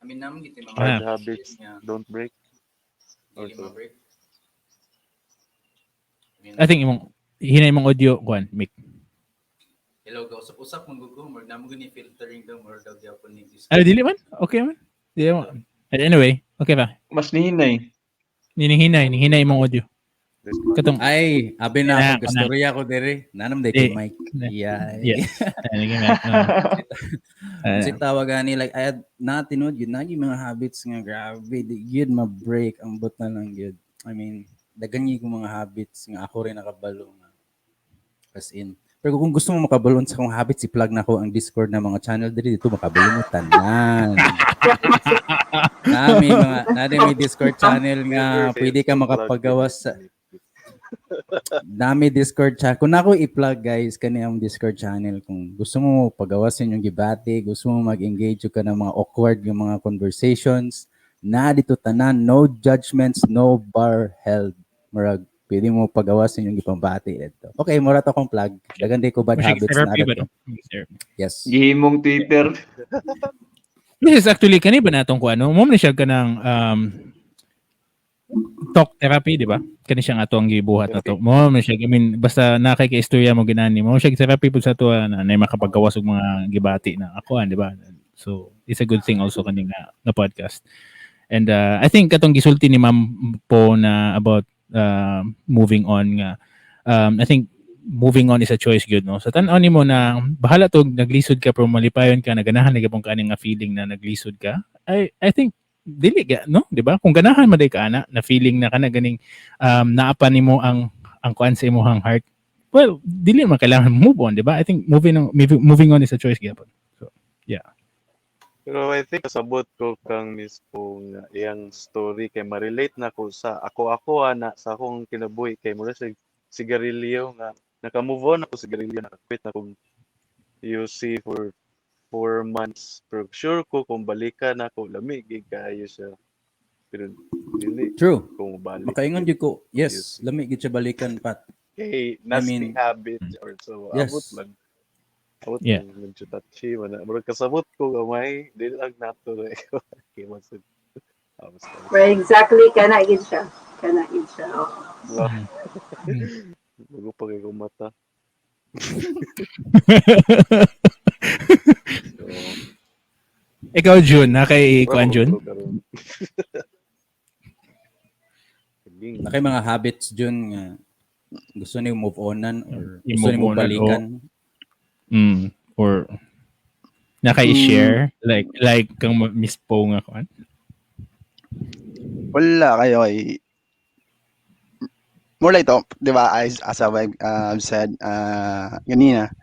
S1: I mean, naman gid mga
S5: Hard habits don't break.
S1: Dili
S5: Also.
S1: ma-break. I mean,
S2: I think imong hinay imong audio kuan, Mick.
S1: Hello, go usap-usap man gud ko, murag namo gani filtering daw, murag daw gyapon ni Discord.
S2: Ay, dili man. Okay man. Dili man. But anyway, okay ba?
S4: Mas nihinay.
S2: Ninihinay, nihinay imong audio. Katong
S1: Ay, abi na
S2: Yeah,
S1: ako, gastorya ko diri. Nanam day
S2: Eh,
S1: kay mic. Yeah.
S2: Yeah. Ay, naging mic.
S1: Kasi tawag gani like I had na tinud yun nagi mga habits nga grabe di gyud ma-break ang but na lang gyud. I mean, daghan gyud kong mga habits nga ako rin nakabalo nga. As in. Pero kung gusto mo makabalo sa akong habits, i-plug na ko ang Discord na mga channel diri dito makabalo mo tanan. Na may mga na may Discord channel nga
S5: Never
S1: pwede ka
S5: fails to plug
S1: makapagawas sa
S5: it.
S1: Dami Discord channel. Kung ako i-plug guys kani ang Discord channel kung gusto mo pagawasin yung gibati, gusto mo mag-engage ka ng mga awkward yung mga conversations, na dito tanan, no judgments, no bar held. Murag pwede mo pagawasin yung gipambati dito. Okay, mura to akong plug. Dagan di ko bad
S2: Music
S1: habits na
S2: therapy ba
S1: dito.
S2: no? Therapy.
S1: Yes.
S4: Gihimong Twitter.
S2: This is actually kani ba natong kuan no? Mo man siya kanang talk therapy, di ba? Kani siya nga ato ang gibuhat na to. Mo man siya, I mean, basta na kay istorya mo ginani mo siya therapy pud sa ato na, na makapagawas og mga gibati na ako, di ba? So, it's a good thing also kani nga podcast. And I think katong gisulti ni Ma'am po na about moving on nga I think moving on is a choice gyud, no? Sa tan-aw nimo na bahala to naglisod ka pero malipayon ka, naganahan na gyapon ka ani nga feeling na naglisod ka. I think dili ga, no, di ba? Kung ganahan man day ka ana na feeling na kana ganing naa pa nimo ang kuan sa imong heart, well, dili man kailangan move on, di ba? I think moving on is a choice gyapon. So yeah.
S5: Pero I think kasabot ko kang Miss Po nga iyang story kay ma-relate na ko sa ako ana sa akong kinabuhi kay mura siya sigarilyo nga naka-move on ako sigarilyo, naka-quit na kong UC for 4 months pero sure ko kung balikan ako lami gid kaayo siya pero dili
S1: True.
S5: kung balik.
S1: Makaingon jud ko. Yes, lami gid siya balikan pat.
S5: Kay nasty
S1: mean,
S5: habit or so.
S1: Yes.
S5: Abot lang. Abot lang medyo touchy man na. Murag kasabot ko gamay dili lang nato na kay mas abot.
S6: Right, exactly kana gid siya. Kana gid siya. Oo.
S5: Bago pa kay kong mata. So,
S2: Ikaw, June, na kay kuan, June?
S5: Karon. Sige.
S1: Na kay mga habits jud nga gusto niyo move onan or gusto
S2: I-move
S1: niyo
S2: onan,
S1: balikan.
S2: Or na kay share like kang Miss Po nga kuan.
S3: Wala kayo ay more like to, di ba, as I've said ganina,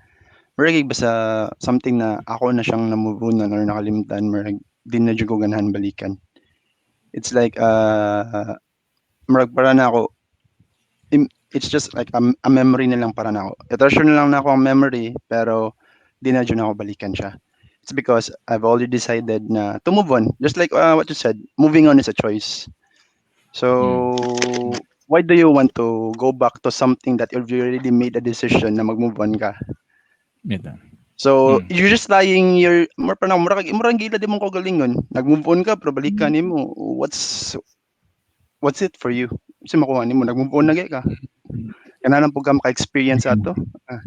S3: murag basta something na ako na siyang na-move on or nakalimtan, murag di na jud ko ganahan balikan. It's like, murag para na ako, it's just like a memory na lang para na ako. I-treasure na lang na ako ang memory, pero di na jud ako balikan siya. It's because I've already decided na to move on. Just like what you said, moving on is a choice. So, why do you want to go back to something that you've already made a decision na mag-move on ka?
S2: Ito.
S3: So, you're just lying your more pa na mura murang gila di mong kagalingon. Nag-move on ka pero balikan nimo. What's it for you? Kasi makuha nimo nag-move on na gyud ka. Kana lang pud ka maka-experience ato. Ah.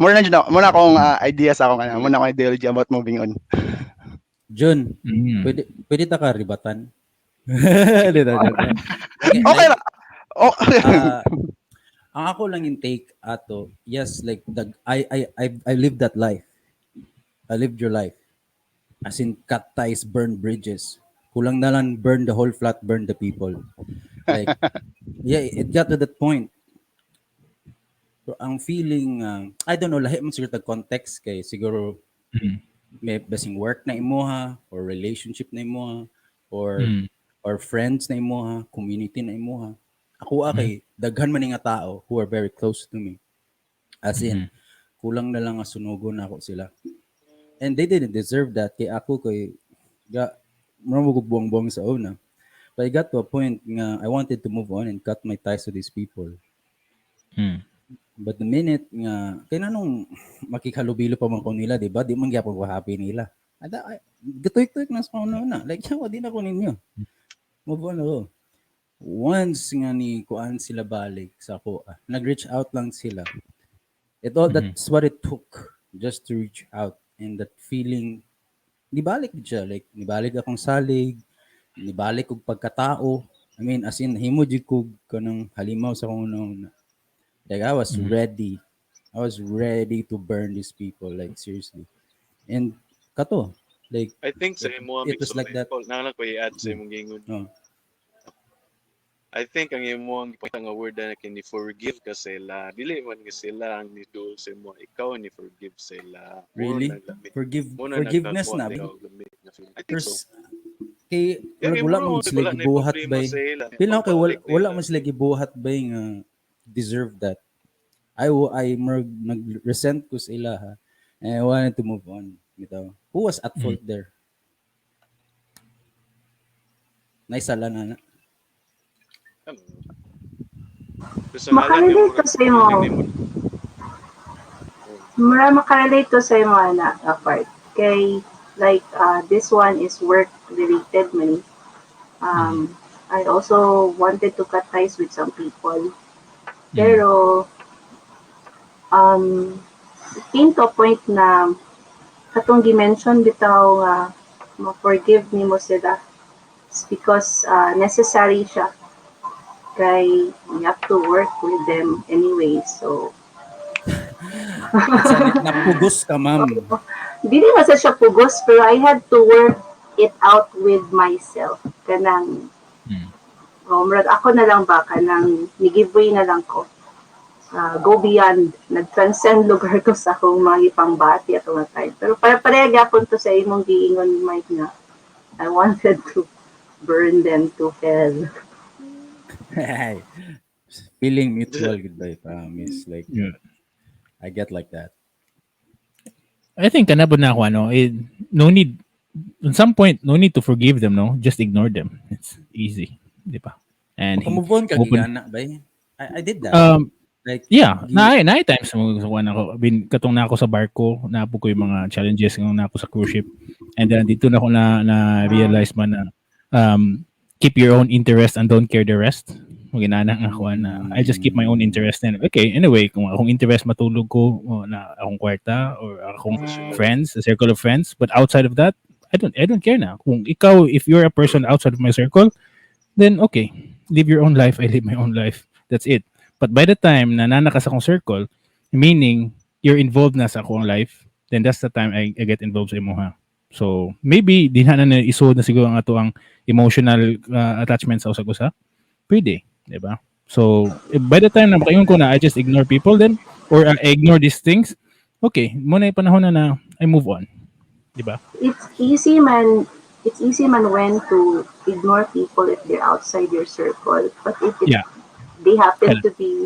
S3: More na jud ako, more na akong idea sa akong ano, more na akong ideology about moving on.
S1: Jun, pwede pwede ta ka ribatan. Dito, joke lang.
S3: Okay
S1: like,
S3: ra. Oh.
S1: Ang ako lang yung take ato, yes, like the I lived that life. I lived your life. As in cut ties, burn bridges. Kulang na lang burn the whole flat, burn the people. Like yeah, it got to that point. So, ang feeling, I don't know, lahi man siguro tag context kay siguro may basing work na imuha or relationship na imuha or or friends na imuha, community na imuha. Ako kay daghan man ni nga tao who are very close to me. As in, kulang na lang nga sunugon nako sila. And they didn't deserve that kay ako kay ga mura mo buwang-buwang sa una. But I got to a point nga I wanted to move on and cut my ties to these people. But the minute nga kay nanong makikhalubilo pa man ko nila, di ba? Di man gyapon ko happy nila. Ada ay, gatuik-tuik na sa una. Like, yawa di na ko ninyo. Move on ako. Once nga ni kuan sila balik sa ako, nag-reach out lang sila. It all that's what it took just to reach out, and that feeling nibalik gid siya, like nibalik akong salig, nibalik og pagkatao. I mean, as in himo jud ko kanang halimaw sa akong una. Like I was ready. I was ready to burn these people, like seriously. And kato, like
S5: I think sa imo
S1: it was like that.
S5: Na lang ko i-add sa imong gingon.
S1: Oh.
S5: I think ang imong gipakita nga word na kini forgive ka sila. Dili man nga sila ang ni-do sa imo, ikaw ni forgive sila. Mo
S1: Really?
S5: na lami-
S1: Forgive
S5: mo na
S1: forgiveness na.
S5: nagkakuha ikaw og lami nga feeling. I think so.
S1: Pers, kay
S5: Yeah, kay
S1: wala
S5: bro,
S1: man sila
S5: wala na
S1: gibuhat
S5: problema
S1: bay.
S5: sa ila.
S1: Pila kay wala,
S5: Pabalik
S1: wala
S5: nila.
S1: man sila gibuhat bay nga deserve that. I murag nag-resent ko sa ila ha. And I wanted to move on. Bitaw. Who was at fault there? Naisala na na.
S5: Ano? Personalan
S6: Makarelate
S5: yung
S6: ko sa imo.
S5: feeling mo.
S6: Mura makarelate ko sa imo ana apart. Kay like this one is work related man. I also wanted to cut ties with some people. Pero it came to a point na katong gi-mention bitaw nga ma-forgive nimo sila. It's because necessary siya kay you have to work with them anyway. So
S1: Sa, napugos ka, ma'am.
S6: Dili man sa siya pugos, pero I had to work it out with myself. Kanang oh, murag ako na lang ba, kanang ni-give way na lang ko. Go beyond, nag-transcend lugar ko sa akong mga ipangbati at mga time. Pero pare-pareha gyapon to sa imong giingon, Mike, nga I wanted to burn them to hell.
S1: Feeling mutual goodbye, promise. Like, I get like that.
S2: I think kana na ako ano, eh, no need at some point, no need to forgive them, no? Just ignore them. It's easy, di ba? And
S1: Move on ka
S2: open-
S1: gigana, bay. I did that. Like,
S2: yeah, na times mo sa ako. Bin katong na ako sa barko, naapo ko yung mga challenges ng na ako sa cruise ship. And then dito na ako na realize man na keep your own interest and don't care the rest. Maginana nga ako na I just keep my own interest and okay, anyway, kung akong interest matulog ko o, na akong kwarta or akong friends, a circle of friends, but outside of that, I don't care na. Kung ikaw, if you're a person outside of my circle, then okay, live your own life, I live my own life. That's it. But by the time na nana ka sa akong circle, meaning you're involved na sa akong life, then that's the time I get involved sa imuha. So maybe di na isuod na siguro ang ato ang emotional attachment sa usag-usa. Pwede, di ba? So eh, by the time na makaingon ko na I just ignore people then or I ignore these things, okay, mo na yung panahon na na I move on. Di ba?
S6: It's easy man when to ignore people if they're outside your circle. But if it, they happen to be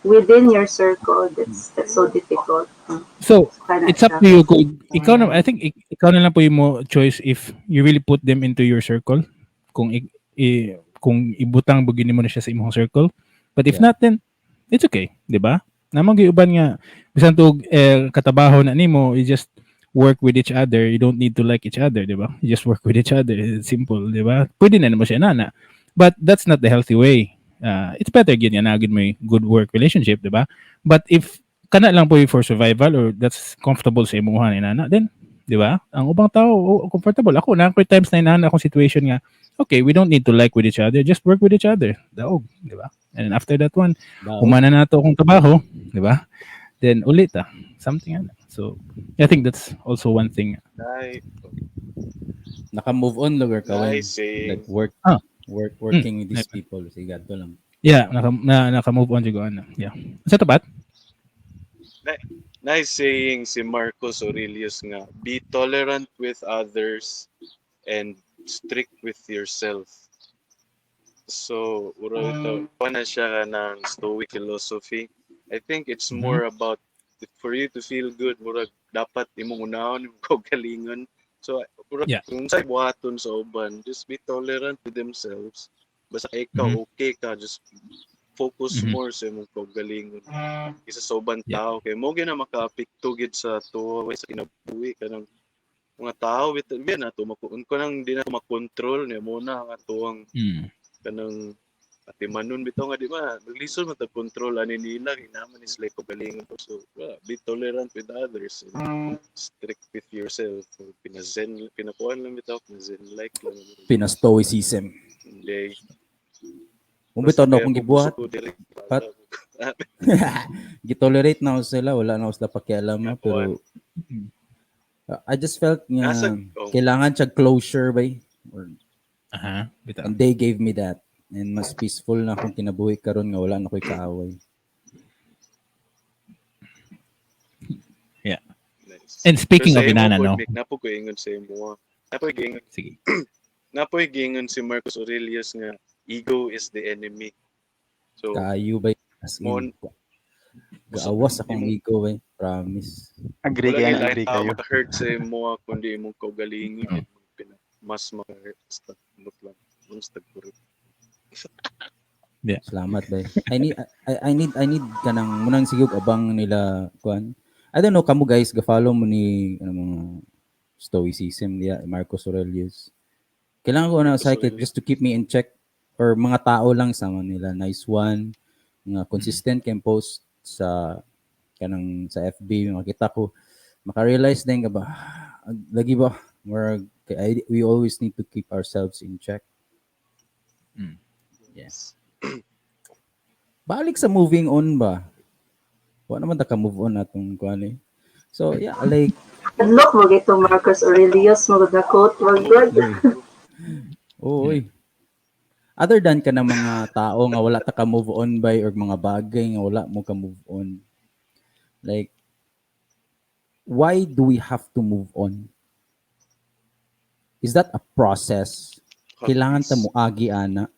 S6: within your circle, that's so difficult.
S2: So
S6: Kana
S2: it's up
S6: siya.
S2: to you kung ikaw na. I think ikaw na lang po yung mo choice if you really put them into your circle, kung kung ibutang bugin mo na siya sa imong circle, but if not, then it's okay, di ba? Namang giuban nga bisan tug eh, katabaho na nimo, you just work with each other. You don't need to like each other, di ba? You just work with each other. It's simple, di ba? Pwede na naman siya nana, but that's not the healthy way. It's better gyud nga naa gyud may good work relationship, di ba? But if kana lang po yung for survival or that's comfortable sa imuha ni nana, then di ba, ang ubang tao, oh, comfortable. Ako na ako times na inana akong situation nga okay, we don't need to like with each other, just work with each other, daog, di ba? And then after that one,
S1: Daog.
S2: Humana na to akong trabaho, di ba? Then ulit ah, something ano. So I think that's also one thing.
S5: Nay,
S1: Naka-move on lugar ka when
S5: nice saying.
S1: Like work working with these people. Sige, ato lang.
S2: Yeah, naka move on siguro ano, yeah, sa tapat.
S5: Nice saying si Marcus Aurelius nga, "Be tolerant with others and strict with yourself." So, uro ito, pa na siya ng Stoic philosophy. I think it's more about for you to feel good, murag dapat imong unahon imong kaugalingon. So, Murag kung sa'y buhaton sa uban, just be tolerant to themselves. Basta ikaw okay ka, just focus more sa imong kaugalingon kaysa sa uban tao kay mo gyud na makaapekto gid sa tuwa sa kinabuhi kanang mga tao bitaw biya nato makuun ko nang di na makontrol niya mo na ang atuang kanang atimanon bitaw nga di ba maglisod man tag control ani nila kay naman is like kaugalingon ko. So be tolerant with others and strict with yourself. So, pina-zen, pinakuan lang bitaw, pina-zen like lang.
S1: Pina-stoicism.
S5: Hindi.
S1: Kung bitaw na
S5: Kaya
S1: akong
S5: kung
S1: gibuhat,
S5: gusto ko diri,
S1: Pat. Gitolerate na ako sila, wala na ako sila pakialam na, pero I just felt nga
S5: oh.
S1: kailangan siya closure ba or
S2: Bitaw.
S1: And they gave me that and mas peaceful na akong kinabuhi karon nga wala na ko'y kaaway.
S5: Nice.
S2: And speaking
S5: Pero
S2: of
S5: sa imo
S2: inana,
S5: pod,
S2: no?
S5: Mick, napo ko ingon sa imo. Ah. Napoy giingon,
S2: Sige.
S5: Napoy giingon si Marcus Aurelius nga ego is the enemy. So,
S1: Kaayo ba, as in, gaawas akong ego eh, promise.
S3: Agree
S5: wala
S3: kayo,
S5: gyud lain
S3: agree
S5: tao
S3: kayo.
S5: maka-hurt sa imo ah, kundi imong kaugalingon. Mas maka-hurt sa mot lang. Mas tagpuro.
S1: Salamat bay. I need kanang munang sigug abang nila kuan. I don't know kamo guys ga-follow mo ni ano mga stoicism niya Marcus Aurelius. Kailangan ko na
S5: Marcus
S1: sa
S5: Aurelius.
S1: just to keep me in check or mga tao lang sama nila nice one nga consistent kay post sa kanang sa FB makita ko maka-realize din ka ba, ah, lagi ba more we always need to keep ourselves in check. Yes. Balik sa moving on ba? Wa naman ta ka move on atong kuan eh. So yeah, like
S6: Adlok mo gito Marcus Aurelius mo gud na quote wag good.
S1: Oo, oy. Other than ka ng mga tao nga wala ta ka move on by or mga bagay nga wala mo ka move on. Like, why do we have to move on? Is that a process? Kailangan ta mo agi ana.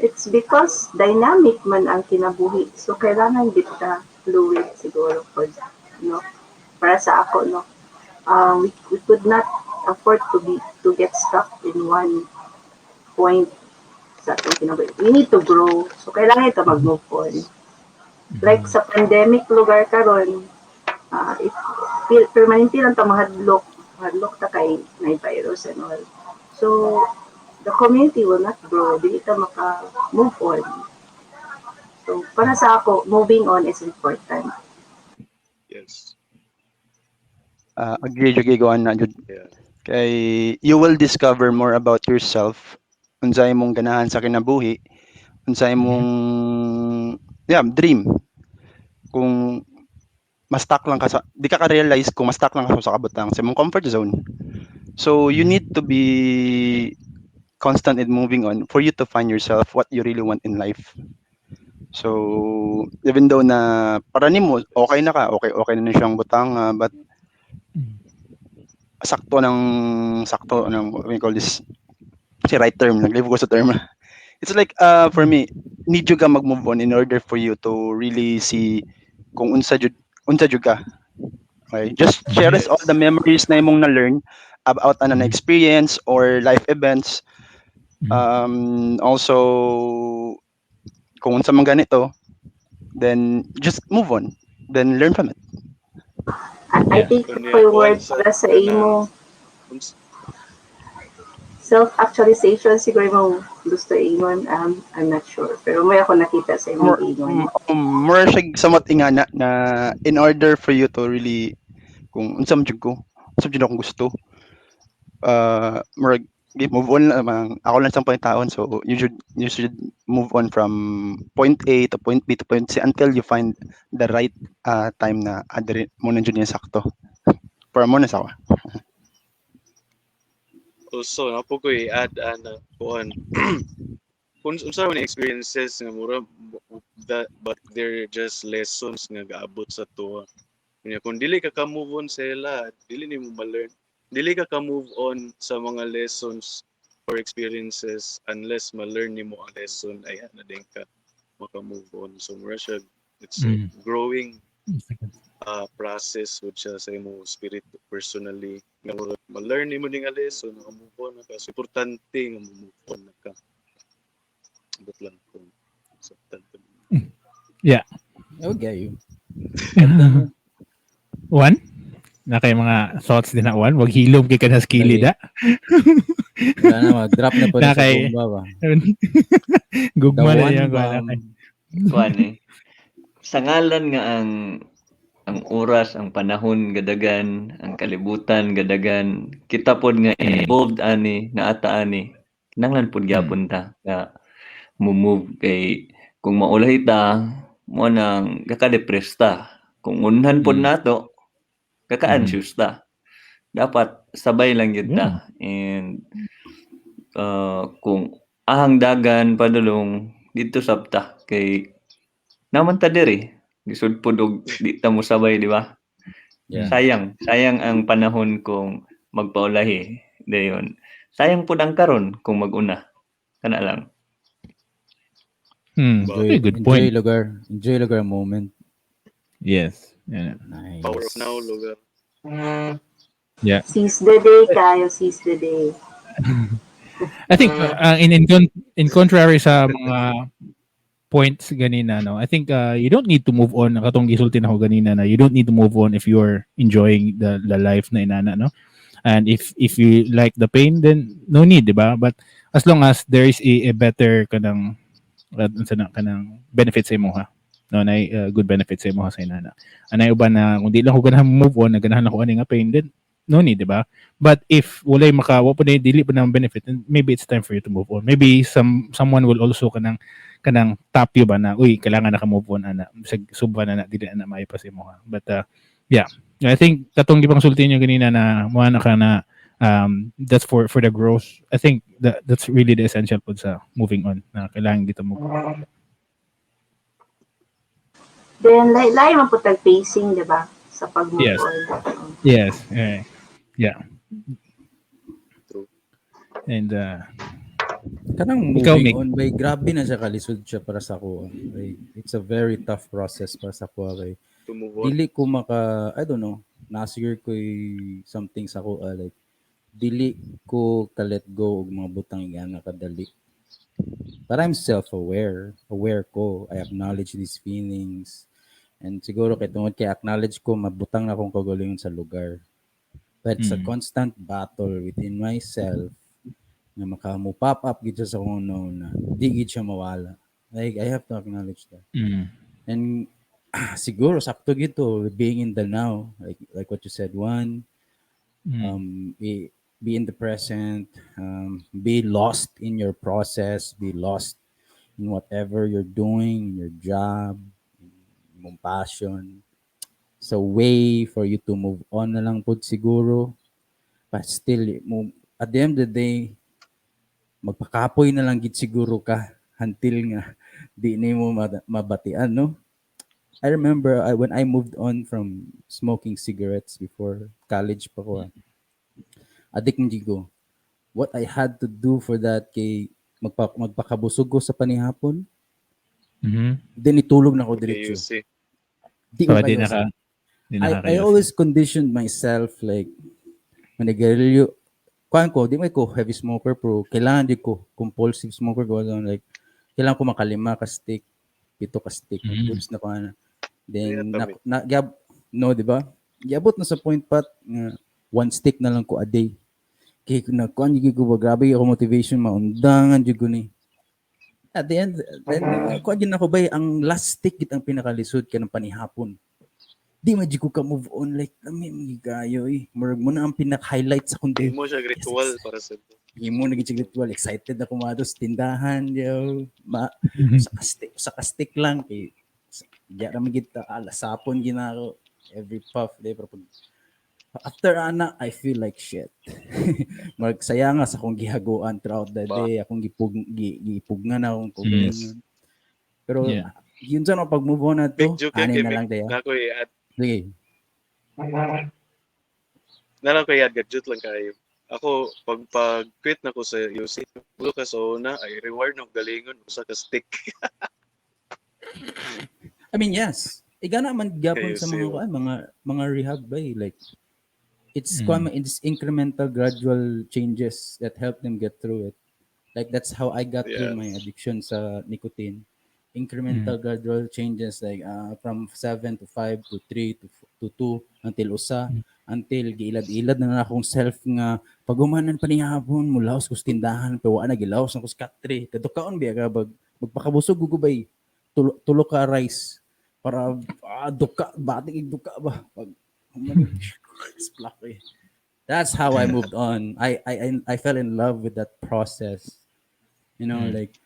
S6: It's because dynamic man ang kinabuhi. So kailangan gid ta fluid siguro for, no, para sa ako, no. We could not afford to get stuck in one point sa atong kinabuhi. We need to grow. So kailangan ito mag-move on. Like sa pandemic lugar karon, if permanente lang ta mahadlok, mahadlok ta kay may virus and all. So the community will not grow, dili ta maka-move on. So para sa ako, moving on is important.
S5: Yes.
S3: Agree jud ko ana jud. Kay you will discover more about yourself, unsay imong ganahan sa kinabuhi, unsay imong yeah, dream. Kung ma-stuck lang ka sa di ka ka-realize kung ma-stuck lang ka sa kabutang sa imong comfort zone. So you need to be constant in moving on for you to find yourself what you really want in life. So even though na para nimo okay na ka, okay okay na siyang butang, but sakto ng what we call this, si right term, naglive ko sa term. It's like for me, need you ka mag-move on in order for you to really see kung unsa jud ka. Okay? Just cherish all the memories na imong na-learn about an experience or life events. Also kung unsa man ganito, then just move on. Then learn from it.
S6: I think
S5: Kunya,
S6: for word
S5: kuwan
S6: para sa imo self-actualization siguro mo gusto ingon, I'm not sure pero may ako nakita sa imong
S3: More,
S6: ingon.
S3: More siya somewhat ingana na in order for you to really kung unsa man jud ko, unsa jud akong gusto. Murag move on lang ako lang sa taon, so you should move on from point A to point B to point C until you find the right time na adre mo na jud niya sakto. Para mo na sa ako.
S5: Also, napo ko i-add ana kuan. Kung unsa man experiences nga mura that but they're just lessons nga gaabot sa tuwa. Kunya kung dili ka ka move on sa ila, dili nimo ma-learn. Dili ka ka move on sa mga lessons or experiences unless ma-learn nimo ang lesson ay ana din ka maka-move on. So mura siya, it's growing. Process with siya sa imo spirit personally nga murag ma-learn nimo ning lesson, naka-move on na ka. So, importante nga mo-move on na ka. Abot lang kung saktan ko.
S1: I would get you.
S2: Juan? Na kay mga thoughts din na, Juan? Wag hilom kay ka na skili da.
S1: Wala na, mag-drop na po
S2: Na
S1: na sa bomba ba? The
S2: Gugma na
S1: one
S2: niya.
S1: bomb.
S4: Kuan eh. Sa ngalan nga ang oras, ang panahon gadagan, ang kalibutan gadagan, kita pod nga involved ani, naata ani. Kinahanglan pod gyapon ta nga mo-move kay kung maulahi ta, mo nang kaka-depress ta. Kung unhan pod nato, kaka-anxious ta. Dapat sabay lang gyud ta. And kung ahang dagan padulong didto sab ta kay naman ta diri lisod pod og di ta mosabay, di ba?
S1: Yeah.
S4: Sayang, sayang ang panahon kung magpaulahi dayon. Sayang pod ang karon kung mag-una. Kana lang.
S1: Enjoy,
S2: Very good
S1: enjoy
S2: point.
S1: Lugar. Enjoy lugar moment.
S2: Yes. Yeah.
S1: Nice.
S5: Power of now, lugar.
S6: Seize the day tayo, seize the day.
S2: I think in contrary sa mga points ganina, no, I think you don't need to move on. Katong gisulti nako ganina na you don't need to move on if you're enjoying the life na inana, no? And if you like the pain, then no need, di ba? But as long as there is a better kanang unsa na kanang benefit sa imo ha, no, na good benefit sa imo ha sa inana. Anay uban na kung di lang ko ganahan move on, naganahan ako ani nga pain, then no need, di ba? But if walay maka wa pa na dili pa na benefit, then maybe it's time for you to move on. Maybe someone will also kanang tap you ba na, "Uy, kailangan na ka move on ana, bisag suba na na, dili na na maayo pa sa imo ha." But yeah, I think katong gipang sulti niyo ganina na mo na ka na that's for the growth. I think that's really the essential pod sa moving on na kailangan dito mo.
S6: Then, lahi man po tag pacing, di ba? Sa pag-move
S2: Yes.
S6: on.
S2: Yes. Yeah.
S5: True.
S2: And
S1: Kanang
S2: Ikaw,
S1: moving
S2: Mick.
S1: On bay, grabe na siya kalisod siya para sa ako. Like, it's a very tough process para sa ako kay
S5: To move on.
S1: Dili ko maka, I don't know, nasiguro ko something sa ako, like dili ko ka let go og mga butang nga kadali. But I'm self-aware. Aware ko. I acknowledge these feelings. And siguro kay tungod kay acknowledge ko, mabutang na akong kagalingon sa lugar. But it's a constant battle within myself nga maka mo pop up gid siya sa akong no na di gid siya mawala. Like, I have to acknowledge that. And siguro sakto gito being in the now, like what you said, one, be in the present, be lost in your process, be lost in whatever you're doing, in your job, in imong passion. It's a way for you to move on na lang pod siguro. But still, mo, at the end of the day, magpakapoy na lang gid siguro ka until nga di nimo mabatian, no? I remember when I moved on from smoking cigarettes before college pa ko. Addict man jud ko. What I had to do for that kay magpakabusog ko sa panihapon, then itulog na ko diretso.
S5: KUC.
S1: Di ko
S2: So, di
S1: kayo
S2: na ka di na
S1: I
S2: kakayosi.
S1: Always conditioned myself like manigarilyo kuan ko, di may ko heavy smoker, pero kailangan di ko compulsive smoker ko, ano, like kailangan ko makalima ka stick, pito ka stick, goods na ko ana. Then
S5: Kaya
S1: na,
S5: tami.
S1: Na gyab, no, di ba, giabot na sa point pat nga one stick na lang ko a day kay na kuan gyud ko ba, grabe ako motivation, maundangan jud ko ni. At the end then kuan gyud ako bay, ang last stick gid ang pinakalisod kay ng panihapon. Di man jud ko ka move on, like lami man gyud kayo eh, murag mo na ang pinaka-highlight sa akong day.
S5: Imo siya ritual para sa
S1: Imo na gid siya ritual, excited na kumado sa tindahan yo ma sa ka stick lang kay di ra man gid ta alasapon ginako every puff day. Pero pag after ana, I feel like shit. Magsaya nga sa akong gihaguan throughout the
S5: Ba.
S1: day, akong gipugnan akong kaugalingon. Pero yun sa no, pag move on na to,
S5: Big joke
S1: ani
S5: kay
S1: na lang daya.
S5: Na ko i-add.
S1: Sige.
S5: Na lang ko i-add, gadget lang kayo. Ako, pag quit na ko sa UC, ulo ka sa una, ay reward ng galingon, usa ka stick.
S1: I mean, yes. Igana man gyapon
S5: Kayo
S1: sa mga
S5: siyo.
S1: Kuan, mga rehab bay, like it's kuan, it's incremental gradual changes that help them get through it. Like that's how I got through my addiction sa nicotine. Incremental gradual changes, like from 7 to 5 to 3 to 2 until usa, until giilad-ilad na na akong self nga pag humanan pa niya hapon mulaos ko sa tindahan, pero wa na, gilaos na ko sa katre kadukaon biya ka bag magpakabusog ko bay tulo, tulo ka rice para duka batik duka ba pag human splak eh. That's how I moved on. I fell in love with that process. Like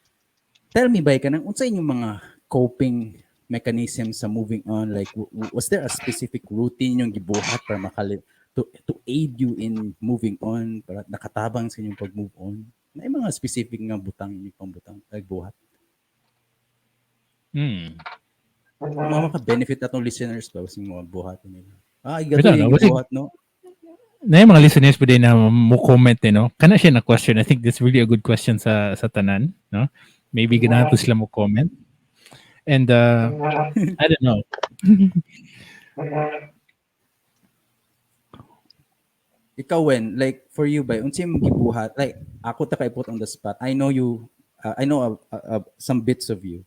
S1: tell me ba, kanang unsa inyong mga coping mechanism sa moving on? Like was there a specific routine yung gibuhat para makali to aid you in moving on, para nakatabang sa inyong pag-move on? May mga specific nga butang inyong pambutang ay buhat mga maka-benefit atong listeners ba sa mga buhat nila? Ah,
S2: Bitaw,
S1: gato
S2: no?
S1: yung buhat, no?
S2: Na yung mga listeners pwede na mo comment eh, no? Kana siya na question. I think that's really a good question sa tanan, no? Maybe ganahan po sila mo comment. And I don't know.
S1: Ikaw, when like for you ba, unsa imong gibuhat? Like ako ta kay put on the spot. I know you, I know some bits of you.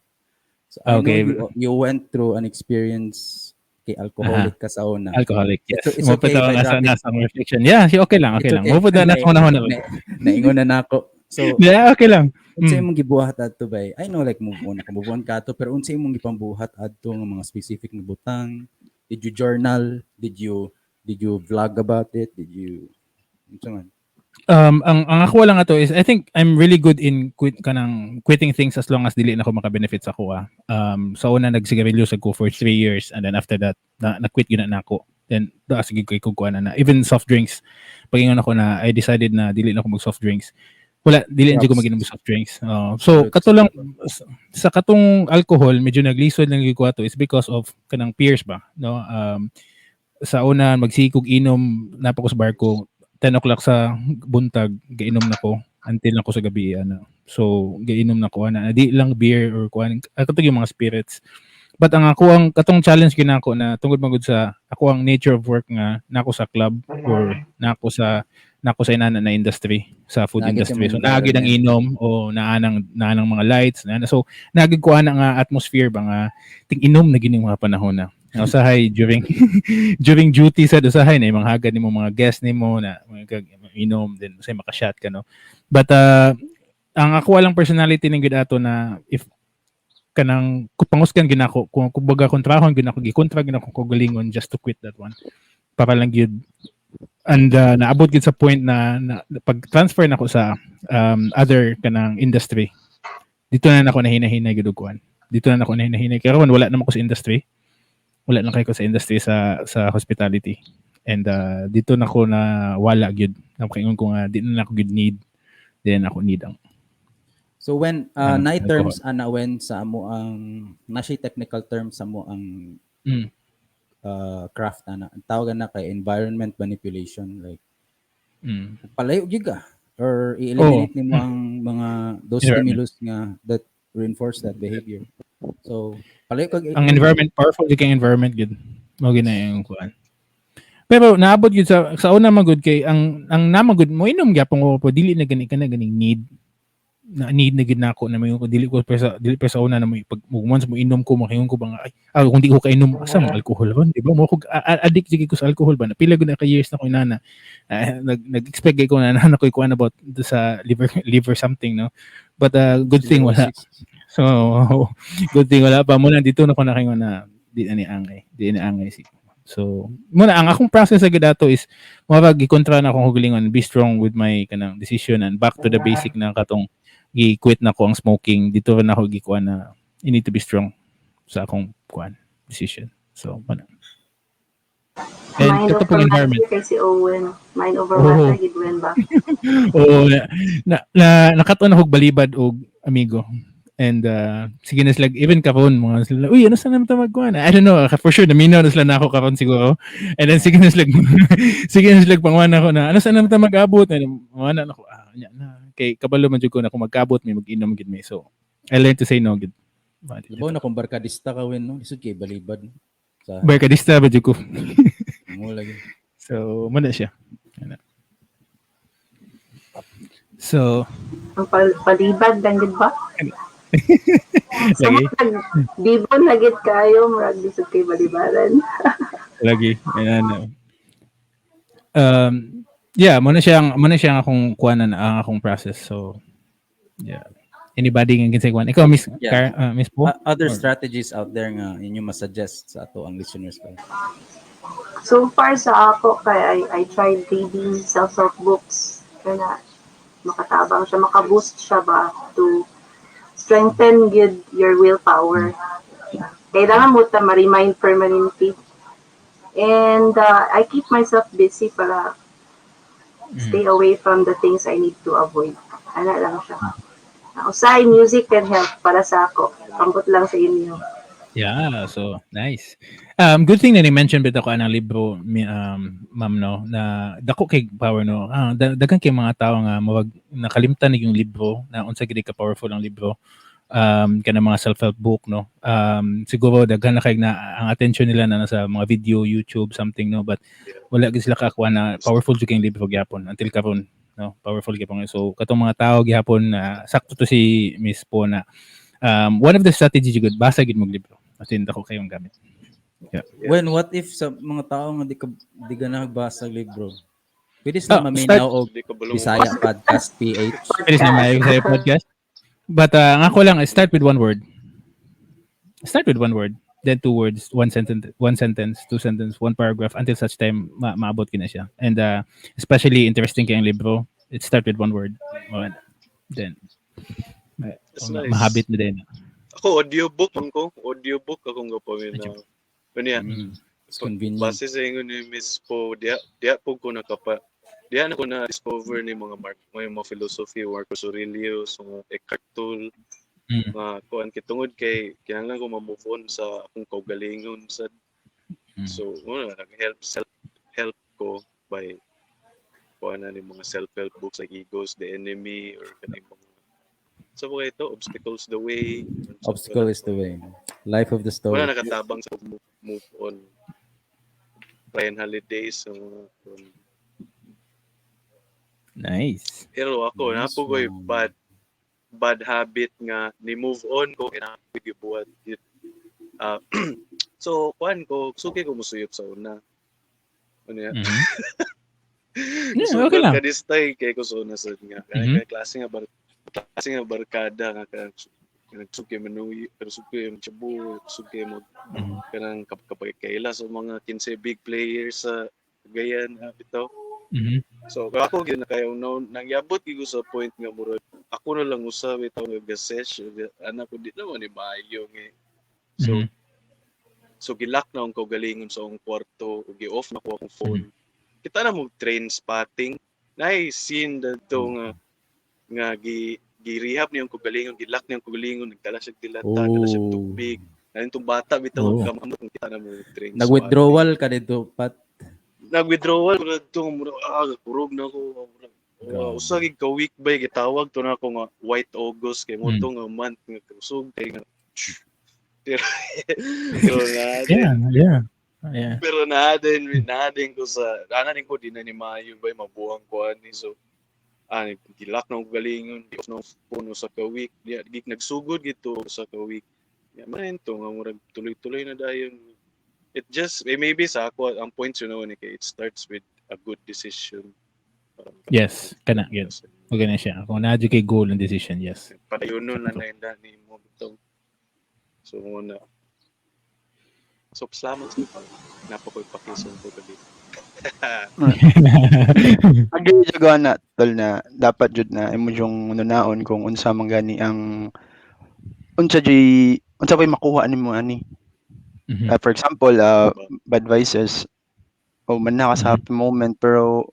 S1: So I know you went through an experience kay alcoholic ka sa una.
S2: Alcoholic, yes.
S1: It's
S2: Mo
S1: okay
S2: pa
S1: if I
S2: nasa
S1: drop it.
S2: Nasa ang reflection. Yeah, okay lang, okay
S1: It's
S2: lang.
S1: okay.
S2: Mo pa na nasa una na.
S1: Naingon na nako. So
S2: Yeah, okay lang.
S1: Unsa imong gibuhat adto bay? I know like move on ka, move on ka ato, pero unsa imong gipambuhat adto nga mga specific nga butang? Did you journal? Did you vlog about it? Did you unsa man?
S2: Ang ako lang ato is I think I'm really good in quit kanang quitting things as long as dili na ako maka-benefit sa ako ah. Sa una nagsigarilyo sa ko for 3 years and then after that na quit gyud na nako. Then da sige ko kuan na, na even soft drinks, pagingon ako na I decided na dili na ako mag soft drinks. Wala, dili na jud ko
S1: Props.
S2: mag-inom og soft drinks. So
S1: Props.
S2: kato lang sa katong alcohol, medyo naglisod lang gyud ko ato is because of kanang peers ba, no? Sa una magsikog inom na pa ko sa barko, 10 o'clock sa buntag gainom na ko until na ko sa gabi ana. So gainom na ko ana, di lang beer or kuan, katong yung mga spirits. But ang ako ang katong challenge ginako na tungod magud sa ako ang nature of work nga nako sa club or nako sa inana na industry, sa food
S1: Naagi
S2: industry, so
S1: ka
S2: naagi ng inom o naanang mga lights na, so naagi ko ana nga atmosphere ba nga ting inom na gining mga panahon na. Nga usahay during during duty sa usahay na mga hagad nimo mga guest nimo na mga inom din, usahay maka-shot ka, no? But ang ako lang personality ning gid ato na if kanang pangusgan ginako kung kumbaga kontrahon ginako, gikontra ginako ko galingon just to quit that one para lang gyud. And naabot gyud sa point na pag transfer nako sa other kanang industry, dito na nako nahinahinay gyud og kuan, dito na nako nahinahinay. Karon wala naman ko sa industry, wala na kay ko sa industry sa hospitality and dito na ko na wala gyud na makaingon ko nga di na nako gyud need, di na ako need ang
S1: So when
S2: Ano,
S1: na terms ana when sa amo ang na siya technical term sa amo ang craft ana. Ang tawag na kay environment manipulation, like palayo gyud ka or i-eliminate nimo ang mga those
S2: Environment.
S1: stimulus nga that reinforce that behavior. So palayo kag
S2: Ang environment, powerful gyud kay environment gyud mo gina yung kuan. Pero naabot gyud sa una magud kay ang namagud mo inom gyapon ko po, dili na gani ka na ganing need na need na gid nako na may ko dili ko pa sa una na mo pag mo once mo inom ko makaingon ko ba nga ay kung di ko kainom asa mo alcohol ron, di ba? Mo ko addict jud ko sa alcohol ba na pila gud na ka years na ko inana. Nag-expect kay ko na na ko kuan about sa liver something, no? But good thing wala. So good thing wala pa muna. Dito na ko nakaingon na di na ni angay, di na angay si. So muna ang akong process sa ato is murag gikontra na akong hugalingon, be strong with my kanang decision and back to the basic na katong gi-quit na ko ang smoking. Dito na ako gikuan na you need to be strong sa akong kuan decision. So muna and
S6: Mind
S2: kato
S6: over
S2: pong environment
S6: matter kay si Owen. Mind over
S2: Oo.
S6: Matter gid wen ba?
S2: Oo, na nakatuon ako og balibad og amigo. And sige na sila, even karon mga sila, "Uy, ano sa naman ta magkuan?" I don't know, for sure, naminaw na sila na ako karon siguro. And then sige na sila panguan ako na, "Ano sa naman ta mag-abot?" And mga na ako, nya na. Kay kabalo man jud ko na kung mag-abot may mag-inom gid may. So, I learned to say no gid.
S1: Labaw na kung barkadista ka wen, no? Lisod kay balibad. Sa
S2: Bay kadista ba jud ko.
S1: Mo lagi.
S2: So, mao na siya. Ana. So,
S6: Ang palibad lang gid ba? So,
S2: lagi,
S6: bibon na gid kayo, murag lisod kay balibaran.
S2: Lagi. Ayan. Yeah, mao na siya ang akong kuanan, ang akong process. So, yeah. Anybody nga kinsay kuan? Ikaw, Miss
S1: Yeah.
S2: Car, Miss Po?
S1: Other
S2: Or-
S1: strategies out there nga inyo ma-suggest sa ato ang listeners ba?
S6: So far sa ako kay I tried reading self-help books kana makatabang siya, makaboost siya ba to strengthen good your willpower. Kailangan mo ta ma-remind permanently. And I keep myself busy para stay away from the things I need to avoid. Ana lang siya. Usay, music can help para sa ako. Ambot lang sa inyo.
S2: Yeah, so nice. Good thing na ni-mention bitaw ko anang libro mi, ma'am, no, na dako kay power, no. Ah, daghan kay mga tao nga murag nakalimtan ni yung libro na unsa gid ka powerful ang libro. Kanang mga self-help book, no. Siguro daghan na kay na ang attention nila na nasa mga video, YouTube, something, no, but wala gid sila kakuha na powerful jud kay libro gyapon until karon, no. Powerful gyapon. So katong mga tao gihapon na sakto to si Miss Po na one of the strategy jud, basa gid mong libro. As in, dako kayong gamit.
S5: Yeah.
S1: When what if sa mga tao nga di ka nagbasa og libro? Pwede sila
S2: Ah,
S1: maminaw og
S5: Di ka balong
S1: Bisaya Podcast PH.
S2: Pwede sa may Bisaya Podcast. But ang ako lang, start with one word. Start with one word, then two words, one sentence, two sentence, one paragraph until such time maabot ka na siya. And especially interesting kayong libro, it start with one word. One. Then
S5: That's nice.
S2: Mahabit na din.
S5: Ako, audiobook man ko. Audiobook akong gapaminaw. Unya,
S1: It's convenient.
S5: Base sa ingon ni Miss Po, diya po ko nakapa diya na ko na discover ni mga Mark, mga philosophy, Marcus Aurelius, mga Eckhart Tolle, mga kuan kitungod kay kinahanglan ko ma-move on sa akong kaugalingon sa so mao na nag-help self help ko by kuan na ni mga self-help books like Ego's the Enemy or kaning mga sa mga ito, Obstacles the Way.
S1: Obstacle is the Way. Life of the Story.
S5: Wala nakatabang sa move on. Ryan Holiday sa mga kuan.
S2: Nice.
S5: Pero ako,
S1: Nice
S5: naa po ko'y
S1: one.
S5: bad bad habit nga ni move on ko kaya gibuhat. Ah, so kuan ko, suki ko musuyop sa una. Ano yan?
S2: Yeah,
S5: So,
S2: okay lang.
S5: Kadistay kay ko sa una sa nga. Kaya klase nga barkada nga ka nagsuki manuy pero suki mo tsabu, suki mo kanang kapag kaila sa mga 15 big players sa Cagayan, bitaw. So ako gyud na kayo no nangyabot gyud ko sa point nga murag ako na lang usa bitaw nga ga-sesh anak ko di naman ni maayo nga. So so gi-lock na akong kaugalingon sa akong kwarto ug gi-off na ko akong phone. Kita na mo Train Spotting. Nay scene dadto nga nga gi gi-rehab niyang kaugalingon, gi-lock niyang kaugalingon, nagdala siya dilata, dala siya tubig. Nalin tong bata bitaw kamamot kita na mo Train
S1: Nag-withdrawal ka dito, Pat.
S5: Nag-withdrawal ko dito, mura kurog na ako. Mura,
S1: Grabe.
S5: usa gid ka week bay gitawag to na ako nga White August kay mo to nga month nga kusog kay nga pero na pero na din ko sa ana din ko di na ni maayo bay mabuang ko ani. So ani gi-lock na akong galingon, di off na akong phone usa ka week, di nagsugod gito usa ka week. Ya man to nga murag tuloy-tuloy na dayon. It just maybe sa ako ang point ni kay it starts with a good decision. Parang
S2: Yes, kana gyud. Okay na siya. Kung naa kay goal and decision, yes.
S5: Padayon nun lang na yun ni mo bitaw. So mo na. So salamat sa napakoy pakison ko gabi.
S3: Agree jud ko na tol na dapat jud na imo yung nunaon kung unsa man gani ang unsa jud unsa pay makuha nimo ani. For example, bad vices o man na ka sa happy moment pero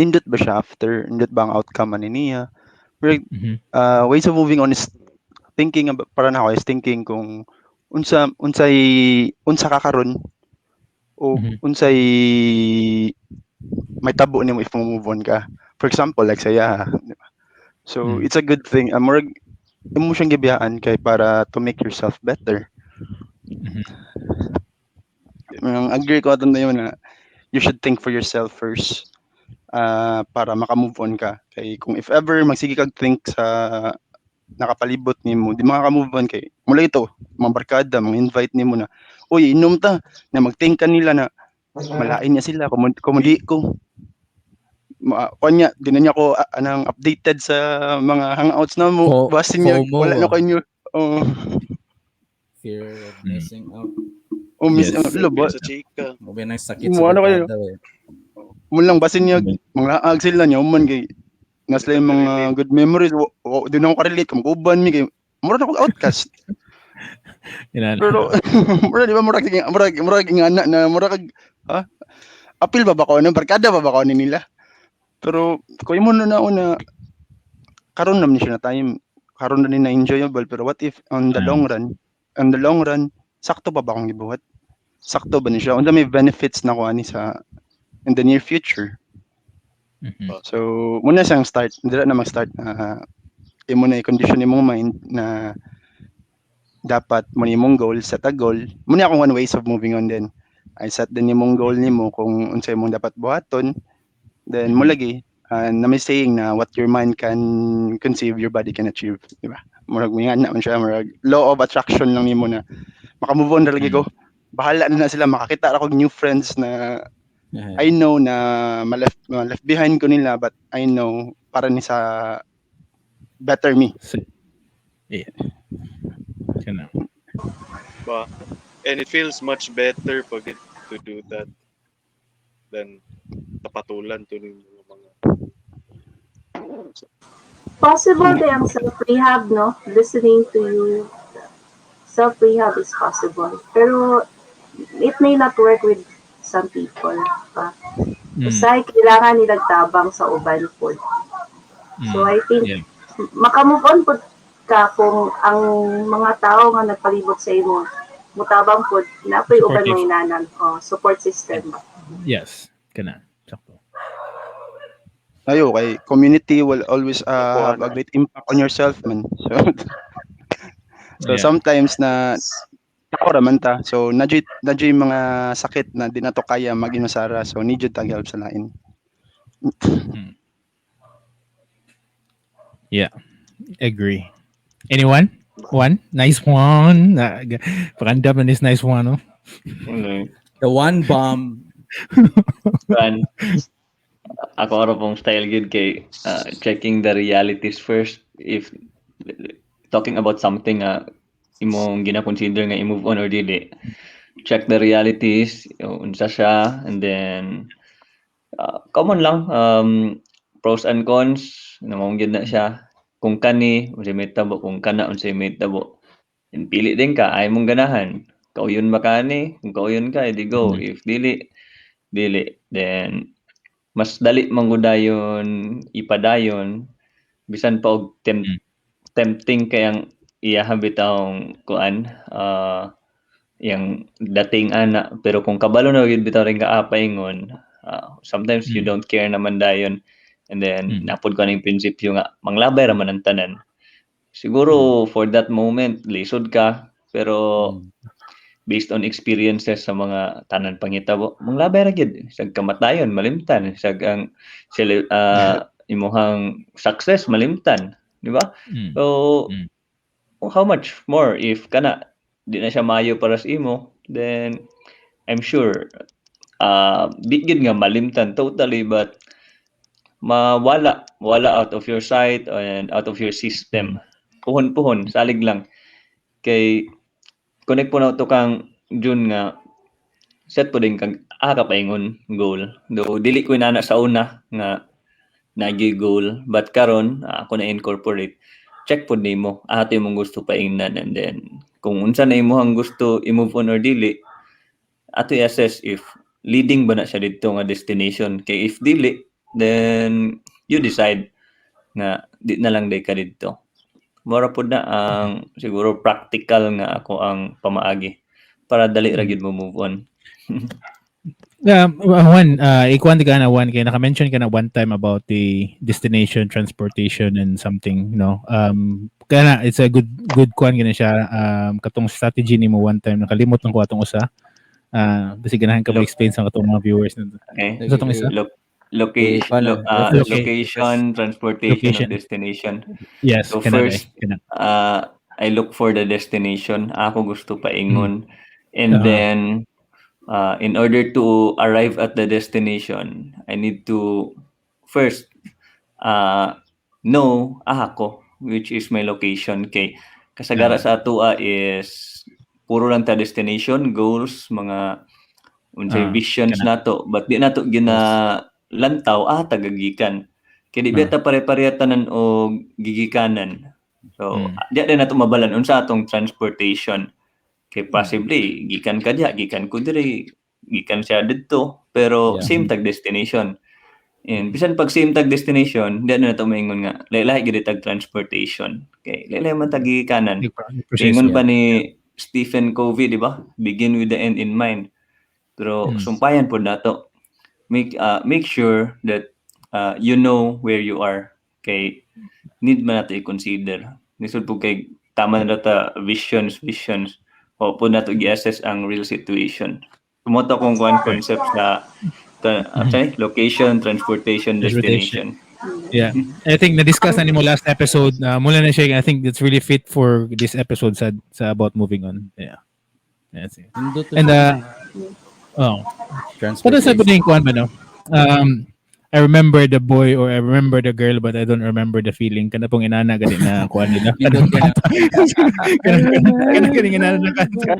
S3: nindot ba siya after, nindot ba ang outcome ani niya? Pero, ways of moving on is thinking para na ako is thinking kung unsa unsay unsa ka karon o unsay may tabo nimo if mo move on ka. For example, like sa iya, di ba? So it's a good thing. Murag imo siyang gibiyaan kay para to make yourself better. Ang agree ko ato na yun na you should think for yourself first para maka-move on ka. Kay kung if ever magsige kag think sa nakapalibot nimo, di makaka-move on kay mula ito, mga barkada, mga invite nimo na, "Uy, inom ta," na mag-think ka nila na malain niya sila kung di ko ma kuan niya, di na niya ko anang updated sa mga hangouts na mo, basin niya
S1: FOMO
S3: wala na
S1: ah.
S3: kanyo. Oh,
S1: Fear of missing out.
S3: Oh miss lo ba
S5: Sa chika.
S1: Mo ba nang sakit sa
S3: Mo ano kayo?
S1: barkada eh.
S3: Mo lang basin niya mga laag sila niya man kay nas yung mga good memories di na ako ka-relate kung uban mi kay mura na ako outcast. Pero mura di ba, murag murag murag nga na mura kag ha apil ba ko ano barkada ba ko ni nila, pero kuy mo na na una karon naman siya na time karon na ni na enjoyable, pero what if on the long run, on the long run, sakto pa ba akong gibuhat, sakto ba ni siya, unsa may benefits na ko ani sa in the near future? So, muna siyang start, dira na mag-start na imo na i-condition imong mind na dapat mo ni imong goal, set a goal. Muna akong one ways of moving on din. I set din imong goal nimo kung unsay imong dapat buhaton. Then mo lagi na may saying na what your mind can conceive, your body can achieve, di ba? Murag may nga man siya, murag law of attraction lang nimo na maka-move on ra lagi ko. Bahala na na sila, makakita ra kog new friends na I know na ma-left behind ko nila, but I know para ni sa better me.
S2: So, yeah. Kana.
S5: Ba? And it feels much better pag to do that than tapatulan to ning mga
S6: Possible din ang self-rehab, no? Listening to you, self-rehab is possible. Pero it may not work with some people pa. Usahay, kailangan nilang tabang sa uban po. So I think makamove on po ka kung ang mga tao nga nagpalibot sa imo mutabang po na po'y uban
S2: Supportive.
S6: Mo inanan, oh, support system.
S2: Yes. Kana. Sakto.
S3: Ayo kay community will always have a great impact on yourself man. So sometimes na tao ra man ta. So nadyoy mga sakit na di nato kaya mag-inusara. So need jud tag help sa lain.
S2: Yeah. Agree. Anyone? One? Nice one. Pakandam na this nice one, no?
S4: Okay.
S1: The one bomb.
S4: Kan, ako ra pong style gid kay checking the realities first if talking about something imong gina-consider nga i-move on or dili, check the realities unsa siya, and then common lang pros and cons na mao gyud na siya, kung kani unsay mahitabo, kung kana unsay mahitabo, and pili din ka ay mong ganahan, kauyon ba kani, kung kauyon ka edi go. If dili, dili, then mas dali man gud dayon ipadayon bisan pa og tempting kayang iyaha bitawng kuan yang dating ana, pero kung kabalo na gyud bitaw rin ka paingon, sometimes you don't care naman dayon, and then napod ko ning prinsipyo nga manglabay ra man ang tanan siguro. For that moment lisod ka, pero based on experiences sa mga tanan panghitabo, manglabay ra gyud, sag kamatayon malimtan, sag ang sila imuhang success malimtan, di ba? So how much more if kana di na siya maayo para sa imo, then I'm sure di gyud nga malimtan totally, but mawala wala out of your sight and out of your system, puhon puhon, salig lang, kay connect po na to kang June nga set po din kag ka paingon goal, do dili ko inana sa una nga nagi goal, but karon ako na incorporate, check pod nimo ate imong gusto paingnan, and then kung unsa na imong gusto i-move on or dili, ato i-assess if leading ba na siya didto nga destination, kay if dili, then you decide nga di na lang day ka didto. Mora pod na ang siguro practical nga ako ang pamaagi para dali ra gyud mo move on.
S2: Yeah, Juan, ikuan ka na one kay naka-mention ka na one time about the destination, transportation and something, no? Kana it's a good good kuan gina siya, katong strategy nimo one time, nakalimot lang ko atong usa. Ah, basi ganahan ka mo-explain sa katong mga viewers nito.
S4: Okay.
S2: Sa tong isa?
S4: Location,
S1: Eh, paano?
S4: Location, transportation,
S2: Location.
S4: or destination.
S2: Yes,
S4: So
S2: kana
S4: first,
S2: kana.
S4: I look for the destination. Ako gusto paingon. And then, in order to arrive at the destination, I need to first know ako, which is my location. Kay kasagara sa atoa is puro lang ta destination, goals, mga unsay visions
S2: kana.
S4: Nato, but di nato gina lantaw tagagikan. Kay di ba ta pare-pareha tanan og gigikanan. So, di din nato mabalan unsa atong transportation. Kay possibly gikan ka diha, gikan ko diri, gikan siya didto, pero same tag destination. And bisan pag same tag destination, di na nato maingon nga lahi-lahi gid tag transportation. Kay lahi-lahi man tag gigikanan.
S2: Yung proseso.
S4: Ingon pa ni Stephen Covey, di ba? "Begin with the end in mind." Pero sumpayan po nato. Make sure that you know where you are. Kay need man nato i-consider. Lisod po kay tama na ta visions, visions. O po nato i-assess ang real situation. Mao to akong kuan concept sa sorry, location, transportation,
S2: Transportation.
S4: destination.
S2: Yeah. I think na-discuss na nimo last episode. Mula na siya, I think it's really fit for this episode sa about moving on. Yeah. That's it.
S1: Nindot to
S2: And
S1: siya.
S2: Oh.
S1: Transportation.
S2: Pero sabi din kuan ba, no? I remember the boy or I remember the girl, but I don't remember the feeling. Kana pong inana gani na kuan nila.
S1: Nindot ka na.
S2: Kana ganing inana na kanta.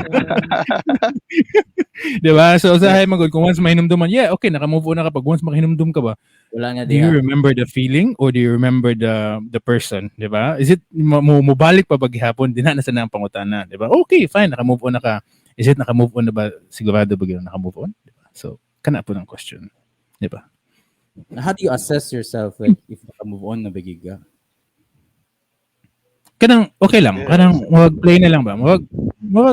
S2: Di ba? So sa man gud, kung once mahinumduman, yeah, okay, naka-move on na ka. Pag once makinumdum ka ba,
S1: Wala na
S2: do you
S1: diha.
S2: Remember the feeling or do you remember the person, di ba? Is it mo mobalik pa ba gihapon? Di na na sa nang pangutana, di ba? Okay, fine, naka-move on na ka. Is it naka-move on na ba? Sigurado ba gyud naka-move on? Di ba? So, kana po ng question, di ba?
S1: How do you assess yourself, like, if naka-move on na ba gyud ka?
S2: Kanang okay lang, kanang wag play na lang ba? Wag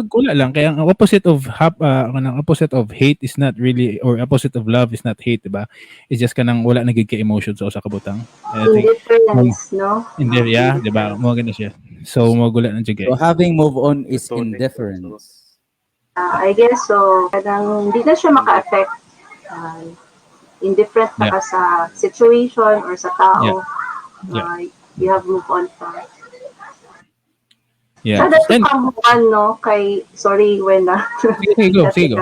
S2: wala lang, kaya ang opposite of kanang opposite of hate is not really, or opposite of love is not hate, di ba? It's just kanang wala na gyud ka emotion sa usa ka butang. I think
S6: Indifference, no?
S2: Hindi, yeah, di ba? Mo gana siya. So mo wala na jud kay.
S1: So having move on is
S5: Totally.
S1: Indifference.
S6: Ah, I guess so. Kanang hindi na siya maka-affect. Indifferent na ka sa situation or sa tao. You have moved on from. Sa datong
S2: And,
S6: panghuwan, no, kay, sorry, when na.
S2: Sige, sige, go, sige, go.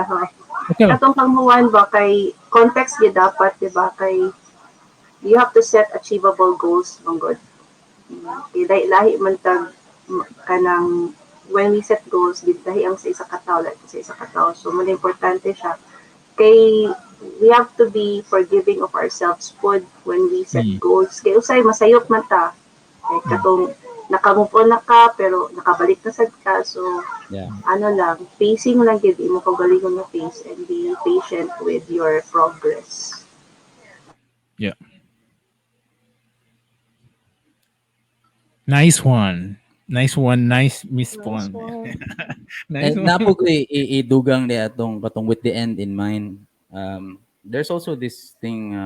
S2: Okay lang.
S6: Katong panghuwan ba, kay context gyud dapat, di ba, kay you have to set achievable goals, man gud. Kay lahi lahi man tag kanang when we set goals, gid lahi ang sa isa ka tawo, lahi sa isa ka tawo. So, mo importante siya. Kay we have to be forgiving of ourselves pod when we set goals. Kay usay masayop man ta. Kay katong naka-move on na ka pero nakabalik na sad ka, so ano lang, pacing lang gid imo kaugalingon nga pace and be patient with your progress.
S2: Yeah. Nice one. Nice one. Nice Miss
S7: Nice
S2: Pon.
S7: one.
S2: Nice
S1: Eh,
S2: one.
S1: napo ko idugang di atong katong with the end in mind. There's also this thing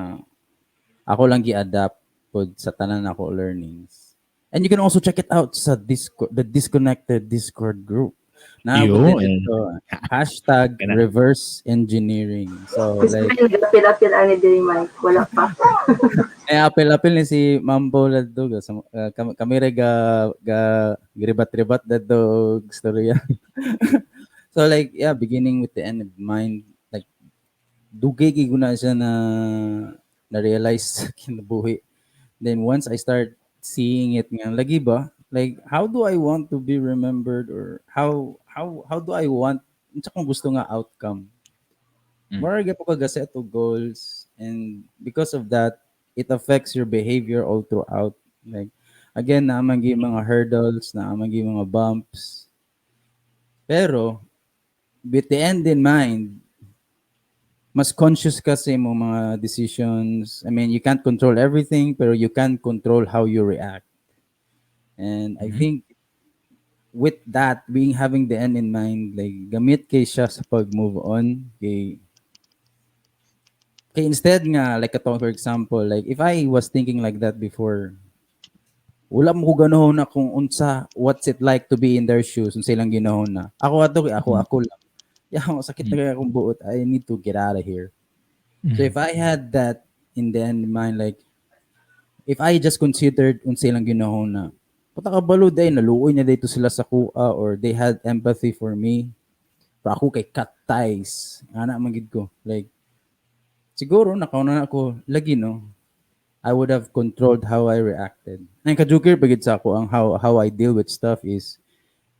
S1: ako lang gi-adapt pod sa tanan ako learnings. And you can also check it out sa Discord, the Disconnected Discord group. Na
S2: Yun.
S1: dito, hashtag
S2: Kana.
S1: reverse engineering. So like
S6: Apil-apil ani diri, Mike. Wala pa.
S1: Eh, apil-apil ni si Ma'am Paula dito. Kami re ga giribat-ribat dadto og storya. So like, yeah, beginning with the end in mind, like dugay gyud ko na siya na realize sa kinabuhi. Then once I start seeing it nga lagi ba, like how do I want to be remembered or how do I want, unsa kong gusto nga outcome? Mura gyud po ka set og goals, and because of that it affects your behavior all throughout. Like again, naa man gyud mga hurdles, naa man gyud mga bumps. Pero with the end in mind, mas conscious ka sa imong mga decisions. I mean, you can't control everything, pero you can control how you react. And I think with that, being having the end in mind, like gamit kay siya sa pag-move on. Kay instead nga, like ato, for example, like if I was thinking like that before, wala mo ko ganoon na kung unsa, what's it like to be in their shoes, unsa ilang ginahon na. Ako ato, ako, ako lang. Yeah, sakit na kaayo akong buot. I need to get out of here. So if I had that in the end in mind, like, if I just considered unsa ilang ginahon na, puta ka balo day, naluoy na dito sila sa kuha or they had empathy for me. Pero ako kay cut ties. Ana man gid ko. Like, siguro nakauna na ako, lagi no, I would have controlled how I reacted. Ang ka-joker pagid sa ako, ang how I deal with stuff is,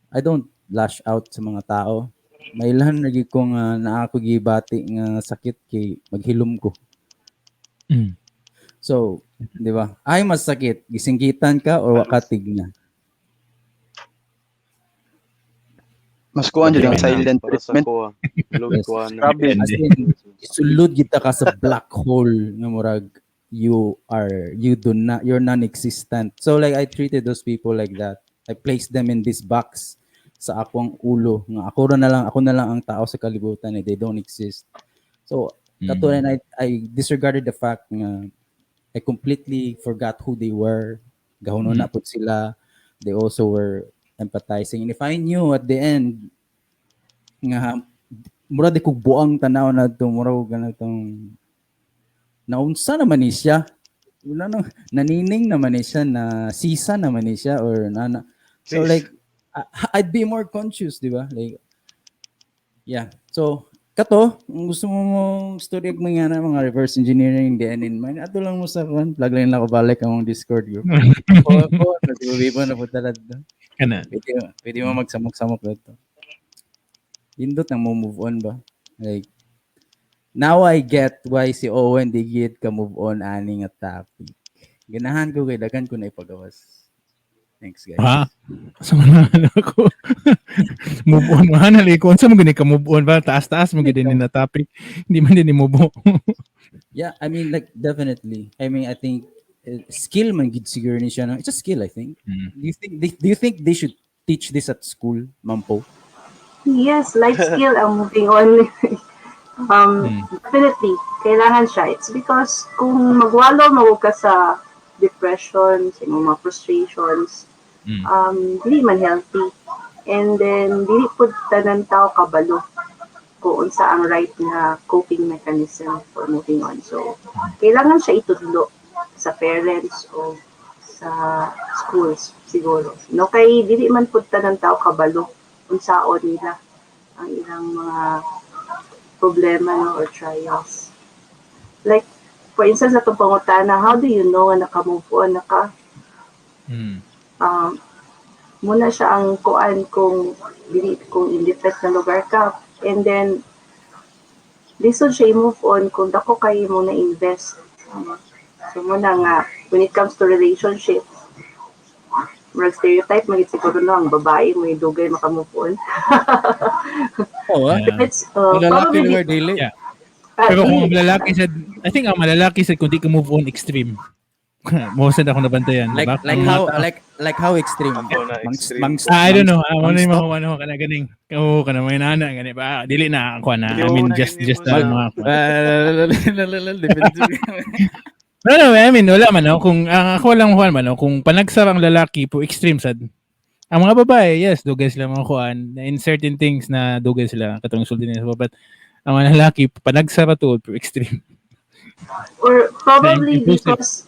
S1: I don't lash out sa mga tao. Mailan lagi ko nga naa ko gibati nga sakit kay maghilom ko. So, di ba? Ay mas sakit, gisinggitan ka or wa ka tigna.
S3: Mas kuan jud ang
S2: Depende.
S3: silent
S5: Para sa
S3: treatment.
S5: kuha. Log
S1: Yes.
S5: kuha na.
S3: Grabe.
S1: As in, isulod kita ka sa black hole nga murag you are you do not you're non-existent. So like I treated those people like that. I placed them in this box sa akong ulo nga ako ra na lang ako na lang ang tao sa kalibutan eh, they don't exist. So katulad I disregarded the fact nga I completely forgot who they were. Gahuno na pud sila. They also were empathizing. And if I knew at the end nga mura di kog buang tanaw na to, mura og ganitong naunsa naman ni siya. Wala nang nanining naman ni siya, na sisa naman ni siya or nana. So
S5: Sis.
S1: like I'd be more conscious, di ba? Like yeah. So kato, kung gusto mo mo story og mga na, mga reverse engineering the end in mind, ato lang mo sa kan, plug lang na ako balik ang Discord group. O, o, nagbibibo na po talad.
S2: Kana.
S1: Pwede mo magsamok-samok dito. Indot nang mo move on ba? Like, now I get why si Owen di gid ka move on ani nga topic. Ganahan ko kay daghan ko na ipagawas. Thanks guys.
S2: Ha? Sa mga ano ako. Move on man hali ko. Unsa mo gani ka move on ba? Taas-taas mo gid ni na topic. Hindi man din ni move on.
S1: Yeah, I mean like definitely. I mean I think skill man gid siguro ni siya. No? It's a skill I think. Do you think they should teach this at school, Mampo?
S6: Yes, life skill ang moving on. Definitely, kailangan siya. It's because kung magwalo mo ka sa depression, sa imong mga frustrations, dili man healthy. And then, dili pud tanan tao kabalo kung unsa ang right na coping mechanism for moving on. So, kailangan siya itudlo sa parents o sa schools siguro. No kay dili man pud tanan tao kabalo unsaon nila ang ilang mga problema no or trials. Like for instance atong pangutana, how do you know nga naka-move on na ka? Muna siya ang kuan kung dili kung indifferent na lugar ka and then lisod siya i-move on kung dako kay mo na invest. So muna nga when it comes to relationship, murag stereotype man gid siguro no ang babae mo yung dugay maka-move on.
S1: Oh, ah.
S2: Yeah.
S6: It's
S1: Ang lalaki
S6: probably
S1: lugar dili.
S2: Yeah.
S6: Ah,
S2: Pero kung
S6: dili.
S2: ang lalaki said, I think ang malalaki said kung di ka move on extreme. Mo sad ako nabantayan.
S1: Like
S2: diba?
S1: like
S2: Ang
S1: how
S2: mga tao-
S1: like how extreme?
S5: Ako na extreme.
S2: Ah, I don't know. Ah,
S1: mang
S2: mo
S1: stop?
S2: yung ano kana ganing. Oo, kana may nana gani ba? Dili na ako na. I
S5: Yo,
S2: mean
S5: na
S2: just
S5: gani
S2: just
S5: mo sa-
S2: mga
S1: Defensive.
S2: No, no, I mean, wala man, no? Kung, ang ako lang kuan man, no? Kung panagsar ang lalaki po, extreme sad. Ang mga babae, yes, dugay sila mga kuan. In certain things na dugay sila, katong sulti nila sa but ang mga lalaki, panagsar pa to, po extreme.
S6: Or probably
S2: Inclusive.
S6: because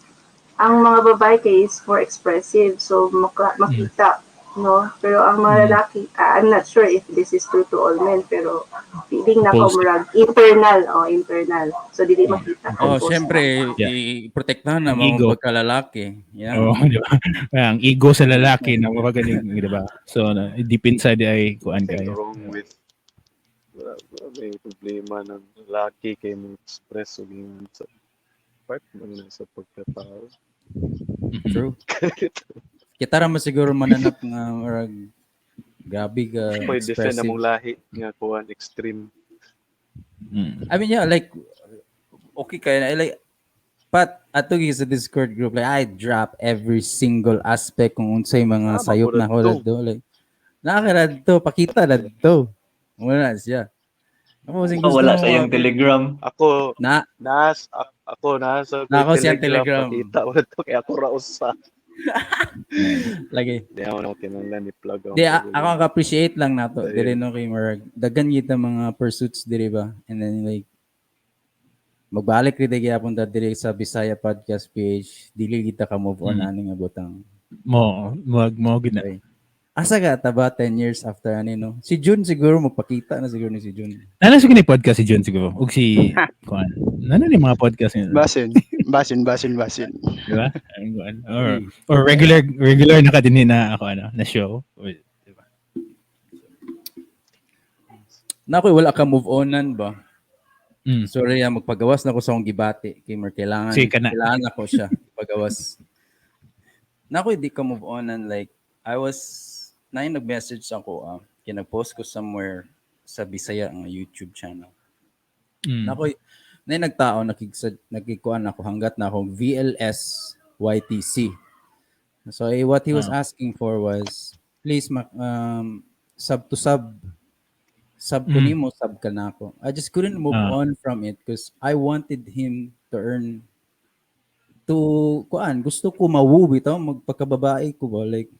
S6: ang mga babae kay is more expressive so makita no, pero ang mga lalaki, ah, I'm not sure if this is true to all men, pero feeling na ko
S2: Post.
S6: murag internal o internal, so dili makita
S1: Oh,
S6: kung post.
S1: syempre, i-protektahan na mga
S2: Ego.
S1: pagkalalaki. Yeah.
S2: Oo, di ba? Ang ego sa lalaki na magaling, di ba? So, na, deep inside ay kuan
S5: Nothing
S2: kayo.
S5: wrong with wala may problema ng lalaki kay mo express og ingon sa part man na sa pagkatao.
S1: True. Kita ra man siguro mananap nga murag grabe ka
S5: Pwede defend
S1: expressive.
S5: among lahi nga kuan extreme.
S1: I mean, yeah, like okay kaya na like but ato gyud sa Discord group like I drop every single aspect kung unsay mga
S5: Tama
S1: sayop
S5: po
S1: na ko
S5: to.
S1: to like nakakira to pakita na to wala siya ako sing
S4: Oh,
S1: gusto
S4: wala
S1: mo
S4: sa iyong Telegram.
S5: Ako
S1: na
S5: nas ako nasa
S1: Na ako siyang Telegram.
S5: Pakita mo to kay ako ra usa.
S1: Lagi.
S5: Di ako na kinahanglan ni-plug ang
S1: Di, ako ang appreciate lang nato
S5: Ayun.
S1: Diri no kay murag daghan kita mga pursuits diri ba, and then like magbalik rin gyapon ta diri sa Bisaya Podcast PH, dili kita ka move on ani nga butang.
S2: Mo mag mo gid na.
S1: Okay. Asa ka ta ba 10 years after ani, no? Si June siguro magpakita na siguro ni si June.
S2: Nana siguro ni podcast si June siguro. Ug si kuan. Nana ni mga podcast niya.
S3: Basin, basin, basin, basin.
S2: Di ba? Ang kuan. Or regular regular na ka din na ako ano, na show. Or, di ba?
S1: Na ako'y wala ka move onan ba? Sorry ah, magpagawas na ko sa akong gibati kay mer kailangan
S2: Sige ka na.
S1: Kailangan ako siya pagawas. Na ako'y di ka move onan, like I was na yung nag-message ako ah, kinag-post ko somewhere sa Bisaya ang YouTube channel. Na ako'y na yung nagtao nakikuan ako hanggat na akong VLS YTC. So eh, what he was asking for was please sub to sub sub ko nimo, sub ka na ako. I just couldn't move on from it because I wanted him to earn to kuan, gusto ko mawoo bitaw, magpakababae ko ba, like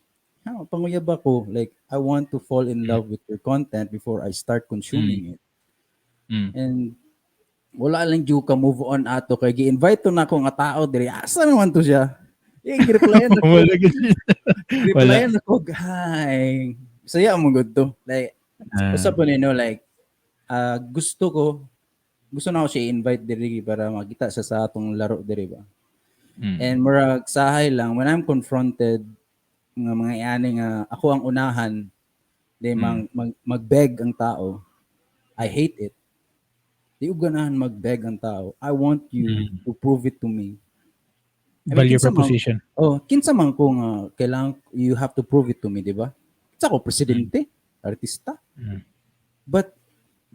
S1: ha, panguyab ako, like I want to fall in love with your content before I start consuming it. And wala lang jud ka move on ato kay gi-invite to na ako nga tao diri, asa naman to siya? Eh, gi-replyan ako.
S2: Wala gid.
S1: Replyan ako, hi. Saya mo gud to. Like, usa po nino, like, ah, gusto na ako siya i-invite diri para makita siya sa atong laro diri ba. And murag sahay lang, when I'm confronted nga mga iani nga ako ang unahan, di mag-beg ang tao, I hate it. Di ko ganahan mag-beg ang tao. I want you to prove it to me. I mean,
S2: Value
S1: kinsa man-
S2: proposition.
S1: Oh, kinsa man ko nga kailangan you have to prove it to me, di ba? Kinsa ko, presidente, artista. But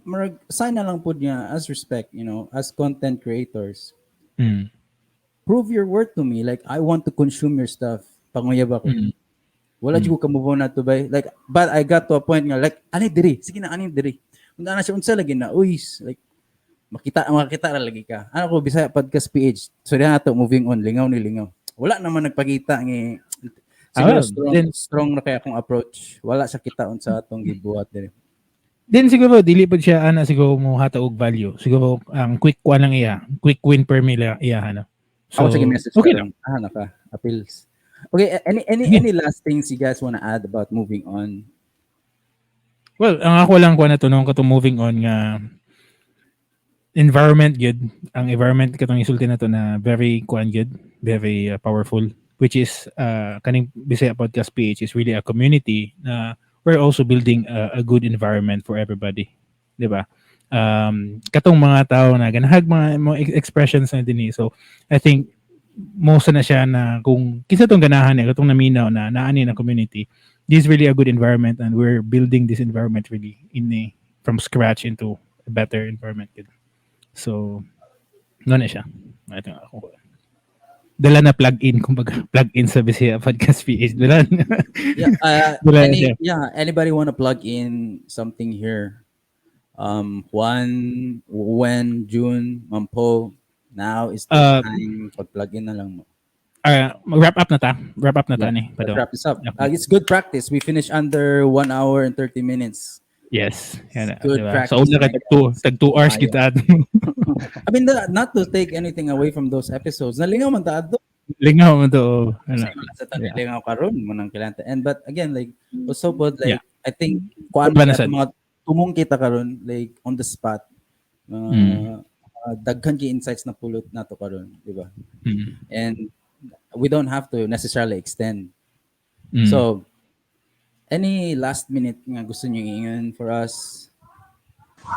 S1: murag sana lang pud niya as respect, as content creators, prove your worth to me. Like I want to consume your stuff. Panguyab ako. Wala jud ko ka-move on na to ba? Like but I got to a point nga like ani diri, sige na ani diri. Unta na siya unsa lagi na uy, like makita makita ra lagi ka. Ano ko Bisaya Podcast PH. So di na to moving on, lingaw ni lingaw. Wala naman nagpakita ngi siguro strong, strong na kaya akong approach. Wala sa kita unsa atong gibuhat diri.
S2: Then siguro dili pud siya ana siguro mo hatag og value. Siguro ang quick kuan lang iya, quick win per mil iya ano. So
S1: Ako sige message
S2: okay
S1: ka
S2: lang.
S1: lang. Ah, naka appeals. Okay, any last things you guys wanna add about moving on?
S2: Well, ang ako lang kuan na to nung katong moving on nga environment good. Ang environment katong isulti na to na very kuan good, very powerful, which is kaning Bisaya Podcast PH is really a community na we're also building a good environment for everybody, 'di ba? Katong mga tao na ganahag mga expressions na dinhi. So I think most na siya na kung kinsa tong ganahan eh, katong naminaw na naani na community, this is really a good environment and we're building this environment really in a, from scratch into a better environment gud. So no na siya. Ito nga ako. Dala na plug in, kumbaga plug in sa Bisaya Podcast PH. Dala na.
S1: Yeah,
S2: Wala
S1: any,
S2: siya.
S1: yeah, anybody want to plug in something here? Juan, Wen, June, Mampo, now is the time. Pag-plug in na lang mo.
S2: Wrap up na ta. Wrap up na ta
S1: Yeah,
S2: ni.
S1: let's
S2: Pado.
S1: wrap this up.
S2: Okay.
S1: It's good practice. We finish under 1 hour and 30 minutes.
S2: Yes. Yan na,
S1: Good
S2: diba?
S1: practice,
S2: So una ka
S1: my
S2: tag 2 hours
S1: Ayo.
S2: kita.
S1: I mean, not to take anything away from those episodes. Nalingaw man ta adto.
S2: Lingaw man to. Oh, ano.
S1: Sa tanan lingaw karon mo nang kailangan. And but again, like also but like I think kuan
S2: Ba na
S1: man
S2: sad?
S1: mga tumong kita karon like on the spot. Mga daghan kay insights na pulot nato karon, di ba?
S2: Mm.
S1: And we don't have to necessarily extend. So any last minute nga gusto niyo ingon for us?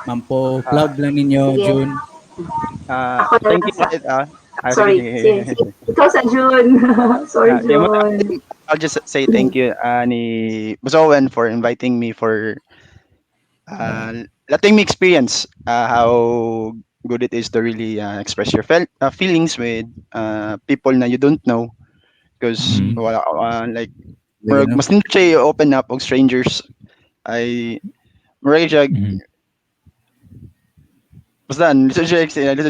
S1: Mampo, plug lang ninyo,
S6: Sige.
S1: June.
S6: Ako na
S3: Thank
S6: lang
S3: you.
S6: Sorry,
S3: Sige.
S6: sige, sige. Ikaw sa June. Sorry,
S3: Ah, di mo-
S6: June.
S3: I'll just say thank you ni Boss Owen for inviting me, for letting me experience how good it is to really express your feelings with people na you don't know because wala like murag,
S1: Sige, no?
S3: mas nindot siya i-open up og strangers ay murag siya basta lisod siya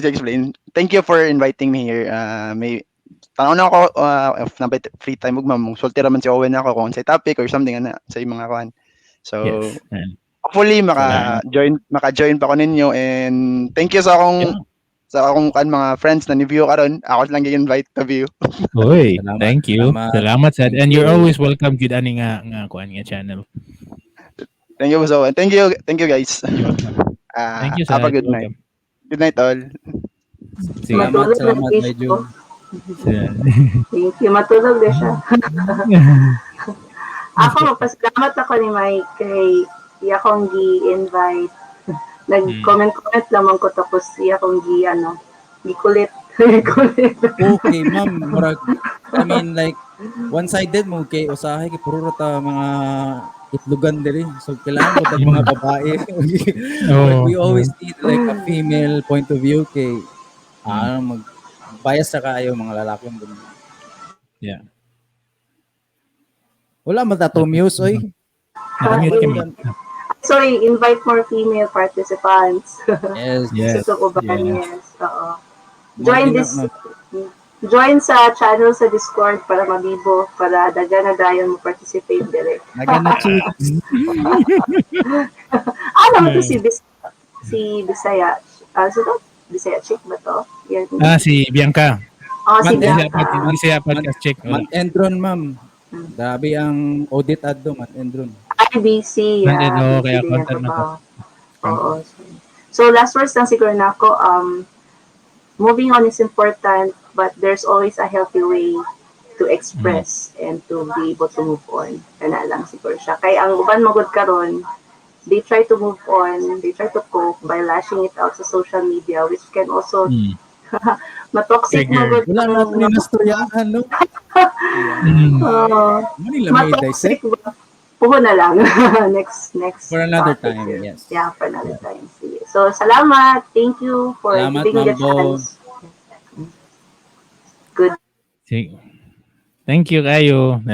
S3: explain. Thank you for inviting me here. May Tanaw na ako if na free time ug ma'am, sulti ra man si Owen ako kung sa topic or something ana sa mga kuan. So hopefully maka-join pa ko ninyo and thank you sa akong kan mga friends na ni-view karon. Ako lang gi-invite to view.
S2: Oy,
S1: Salamat,
S2: thank you.
S1: salamat.
S2: Salamat sad.
S1: Thank
S2: And you're
S1: you.
S2: Always welcome gud ani nga kuan nga channel.
S3: Thank you so and thank you guys.
S2: You're welcome. Thank you,
S3: Have
S2: sad.
S3: a good night. Good night all.
S2: Sige.
S1: Salamat,
S6: Matulog
S1: salamat,
S6: na
S1: medyo.
S6: ko.
S2: Sige.
S6: Thank you. Matulog na siya. Ako, magpasalamat ako ni Mike kay iya akong gi-invite. Nag-comment-comment lamang ko tapos iya akong gi, ano, gikulit. Gikulit.
S1: Okay, ma'am. Murag, I mean, like, one-sided mo kay usahay kay puro ra ta mga itlogan diri. So kailangan mo tag mga babae. Like, we always need like a female point of view kay mag bias sa kaayo mga lalaki mo. Wala man ta to muse oy.
S2: Nakamute kami.
S6: Sorry, invite more female participants.
S1: Yes.
S6: Sa uban, yes. Oo. Join
S1: Mga
S6: this join sa channel sa Discord para mabibo, para daga na dayon mo participate dire.
S1: Nagana chicks.
S6: Ah, naman to si Bisaya. Ah, so to? Bisaya chick ba to? Yan.
S2: Ah, si Bianca.
S6: Oh, si
S2: Bisaya,
S6: Bianca.
S2: Bisaya podcast chick.
S1: Man Endron, ma'am. Grabe ang audit adto, Man Endron.
S6: IBC. Yeah.
S2: Man Endron,
S6: BC
S2: kaya
S6: din ang
S2: content na to.
S6: trabaho. Oo. So, last words lang siguro na ako. Moving on is important, but there's always a healthy way to express and to be able to move on. Kana lang siguro siya. Kaya ang uban magud karon, they try to move on, they try to cope by lashing it out sa social media, which can also matoxic
S2: Trigger.
S6: magud.
S1: Wala na ito ni nastoryahan, no?
S6: Oo.
S1: Manila may dissect.
S6: Matoxic ba? Puho na lang. Next next
S1: For another
S6: topic.
S1: Time, yes.
S6: Yeah, for another time. Sige. So, salamat. Thank you for
S1: Salamat,
S6: giving me the
S1: Ma'am Bo.
S6: chance. Good.
S2: Sige. Thank you kayo.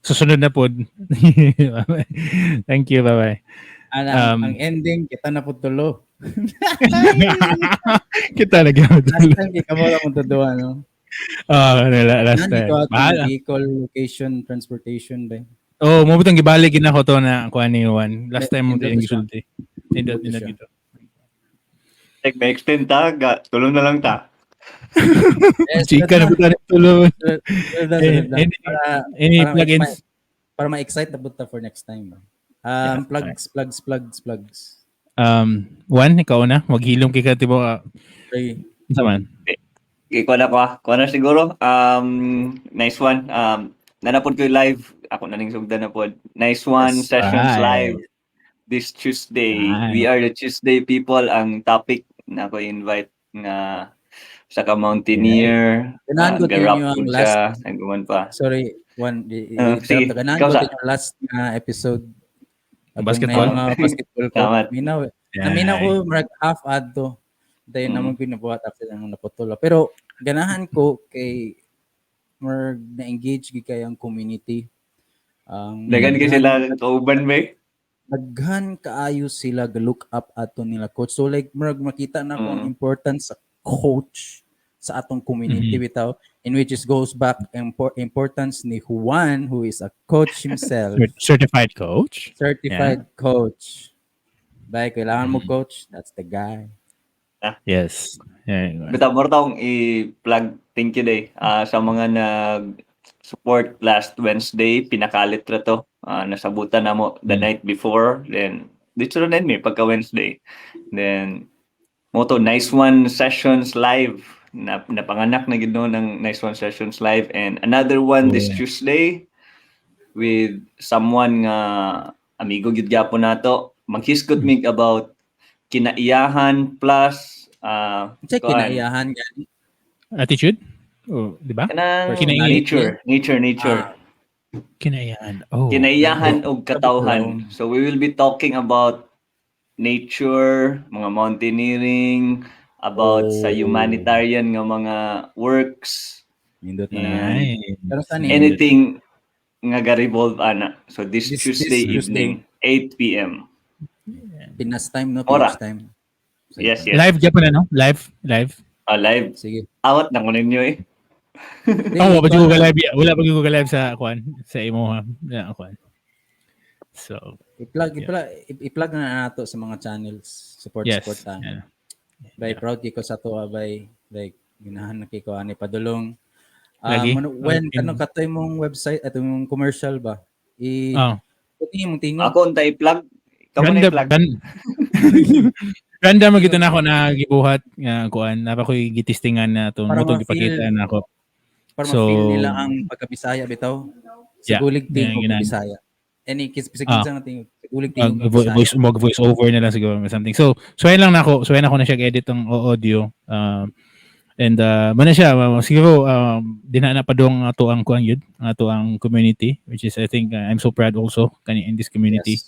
S2: Susunod na po. Thank you. Bye-bye.
S1: Ana, ang ending, kita na po tulo.
S2: Kita lagi.
S1: Last time, di ka mo lang tuduwa, no?
S2: Oh, last
S1: Nani
S2: time.
S1: ko ato
S2: Bahala.
S1: vehicle, location, transportation ba?
S2: Oh, mo butang gibalik gid nako to na kuan ni Juan. Last time mo
S1: Nindot
S2: yung
S1: siya.
S2: gisulti. Nindot
S1: Nindot
S2: nindot
S1: siya.
S2: gito.
S4: Like, may extend ta, ga, tulong na lang ta.
S1: Yes,
S2: Chika na buta ni tulo.
S1: Sunod na.
S2: Any
S1: Para
S2: plugins?
S1: Para ma-excite na buta for next time. Plugs, plugs, plugs, plugs.
S2: Juan, ikaw na. Maghilom kay ka tibo.
S1: Okay.
S2: Unsa man?
S4: Okay, kuha na ko ah. Kuha na siguro. Nice one. Nanapod ko yung live. Ako na ning sugdan na pod. Nice one. Sessions
S2: Bye.
S4: live this Tuesday.
S2: Bye.
S4: We are the Tuesday people. Ang topic na ako invite nga sa ka mountaineer.
S1: Ganahan ko
S4: Ga-rap
S1: ninyo ang
S4: po
S1: last
S4: siya. Nag-uman pa.
S1: Sorry, Juan,
S4: Sige,
S1: interrupt. Ganahan
S4: ikaw
S1: ko
S4: sa.
S1: din yung last na episode. Atong
S2: Basketball?
S1: na yung mga basketball ko.
S4: Tama.
S1: Minaw, eh. Naminaw ko, murag half adto. Dahil naman ko nabuhat after nang naputol. Pero ganahan ko kay murag na-engage gid kay ang community. Ang
S4: Dagan kay sila kauban ba eh?
S1: Daghan kaayo sila ga-look up ato nila coach. So like murag makita na ko ang importance sa coach sa atong community bitaw, in which it goes back importance ni Juan, who is a coach himself.
S2: Certified coach.
S1: Certified coach. Bye, kailangan mo coach, that's the guy.
S2: Yes. Yeah.
S4: Bitaw mo akong i-plug, thank you day sa mga nag-support last Wednesday, pinakalit ra to. Nasabutan na mo the night before, then dito na mi pagka Wednesday. Then mo to Nice One Sessions Live na napanganak na gid no ng Nice One Sessions Live and another one this Tuesday with someone nga amigo gid gyapon nato, maghisgot mig about kinaiyahan plus
S1: Check
S4: kuan.
S1: Kinaiyahan gani.
S2: Attitude? Oh, di ba?
S4: Kanang
S2: Kinaiyahan.
S4: Nature, nature, nature.
S1: Ah.
S2: Kinaiyahan. Oh.
S4: Kinaiyahan og katawhan. So we will be talking about nature, mga mountaineering, about sa humanitarian nga mga works,
S1: Nindot na.
S2: Nice.
S1: Pero saan eh?
S4: Anything nga ga-revolve ana. So this, Tuesday
S1: This Tuesday.
S4: evening, 8 p.m.
S1: Pinas time, no?
S4: Ora.
S1: Pinas time. Sige.
S4: Yes.
S2: Live gyapon na, no? Live, live.
S4: Ah, live.
S1: Sige.
S4: Awat na ko ninyo eh.
S2: Oh, wala pa jud ko live. Wala pa jud ko live sa kuan sa imo ha. Yeah, kuan. So,
S1: I-plug, i-plug, i-plug na nato sa mga channels. Support, support ta. Bay, proud kay ko sa ato, bay. Like, ginahan na kay ko ani padulong.
S2: Lagi.
S1: When kanang katoy mong website ato mong commercial ba? I
S2: Oh.
S1: Puti mong tingog.
S4: Ako unta i-plug. Ikaw mo na
S2: Random
S4: i-plug.
S2: Random gyud na ako na gibuhat nga kuan na pa ko'y gitistingan na to
S1: Para
S2: mo to
S1: ma-feel-
S2: gipakita na ako.
S1: Para
S2: So-
S1: ma-feel nila ang pagkabisaya bitaw. Sa gulig tingog
S2: Yeah, ginan.
S1: Bisaya. Any kis bisag kinsa nga tingog. Sa gulig tingog Bisaya.
S2: Voice mag voice over na lang siguro or something. So ayun lang nako. So ayun ako na siya edit ang audio. And muna siya siguro dinha na padung ato ang kuan yun, ato ang community, which is I think I'm so proud also kani in this community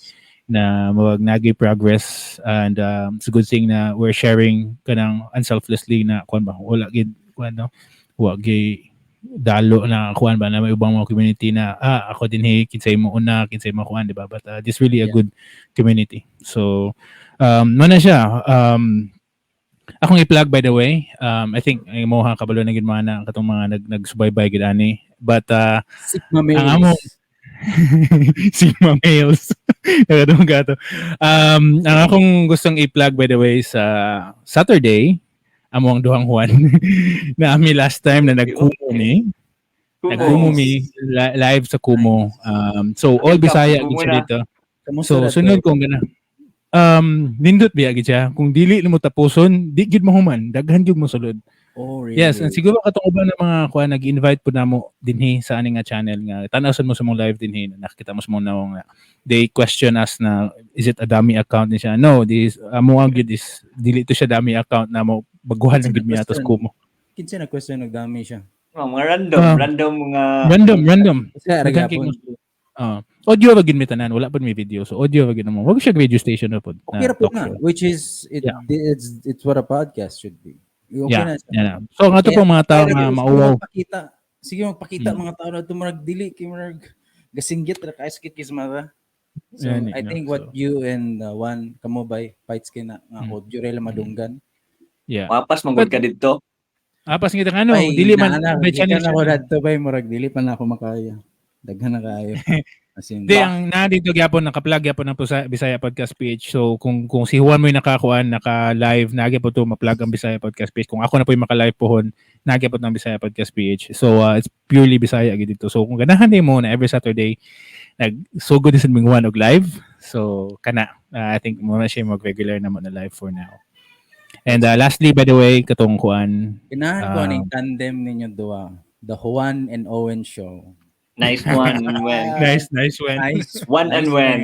S2: na mawag nagi progress and it's a good thing na we're sharing kanang unselflessly na kuan ba, wala gid kuan, no, wa gi dalo na kuan ba na may ubang mga community na ako din hey, kinsay mo una, kinsay mo kuan, di ba? But this really a good community. So muna siya akong i-plug, by the way. I think ang imo ha kabalo na gid mga na katong mga nagsubaybay gid ani, but
S1: Sigma males.
S2: Ang Sigma males. Nakadungog ato. Ang akong gustong i-plug, by the way, sa Saturday, amo ang duhang Juan na ami last time na nagkumo ni. Nagkumo mi live sa Kumu. So all Bisaya gid
S4: Kumu
S2: siya
S4: na.
S2: dito.
S1: Kamusta
S2: So
S1: na to?
S2: sunod kong gana. Nindot biya gid siya. Kung dili nimo tapuson, di gid mahuman, daghan gyud mo sulod.
S1: Oh, really?
S2: Yes, and siguro katong uban ng mga kuan nag-invite po namo dinhi sa ani nga channel nga tan-aw sad mo sa mong live dinhi, nakita mo sa mong nawong nga they question us na is it a dummy account ni siya? No, this amo ang gyud is dili to siya dummy account na mo, baguhan lang gyud mi atos Kumu.
S1: Kinsa na question nagdami siya?
S4: Oh, mga random, random mga
S2: Random, random.
S1: Kasi ara
S2: Daghan kay
S1: gyapon.
S2: Audio ra gyud mi tanan, wala pud mi video. So audio ra gyud mo. Wag siya radio station na pud.
S1: Okay ra
S2: Na
S1: pud
S2: talk
S1: na,
S2: show.
S1: which is it, it's what a podcast should be. Okay na siya.
S2: Yeah na. So nga to po mga tao
S1: Kaya
S2: nga
S1: sige
S2: mauwaw.
S1: magpakita. Sige magpakita mga tao na ito murag dili kay murag gasinggit ra kay sakit kay sa mata. So
S2: Yan eh,
S1: I
S2: no?
S1: think what
S2: So-
S1: you and one kamo bay fights kay na nga audio ra lang madunggan.
S4: Mapas manggod ka didto.
S2: Apas ngita ano,
S1: Ay,
S2: dili man
S1: naana,
S2: may channel
S1: gikan ako
S2: siya.
S1: radto bay murag dili pa na ako makaya. Daghan na kaayo. As in,
S2: Di, ang na dito gyapon naka-plug gyapon ang Bisaya Podcast PH. So kung si Juan mo yung nakakuan, naka-live, naagi po to ma-plug ang Bisaya Podcast PH. Kung ako na po yung maka-live pohon, naagi po ng Bisaya Podcast PH. So it's purely Bisaya gid dito. So kung ganahan mo na every Saturday nagsugod din sa ming Juan og live. So kana I think mo na siya mag-regular na mo na live for now. And lastly, by the way, katong kuan
S1: Ganahan ko aning tandem ninyo duha. The Juan and Owen Show.
S4: Nice one, when.
S2: Nice, nice one.
S1: Nice.
S4: One and
S1: Nice
S4: when.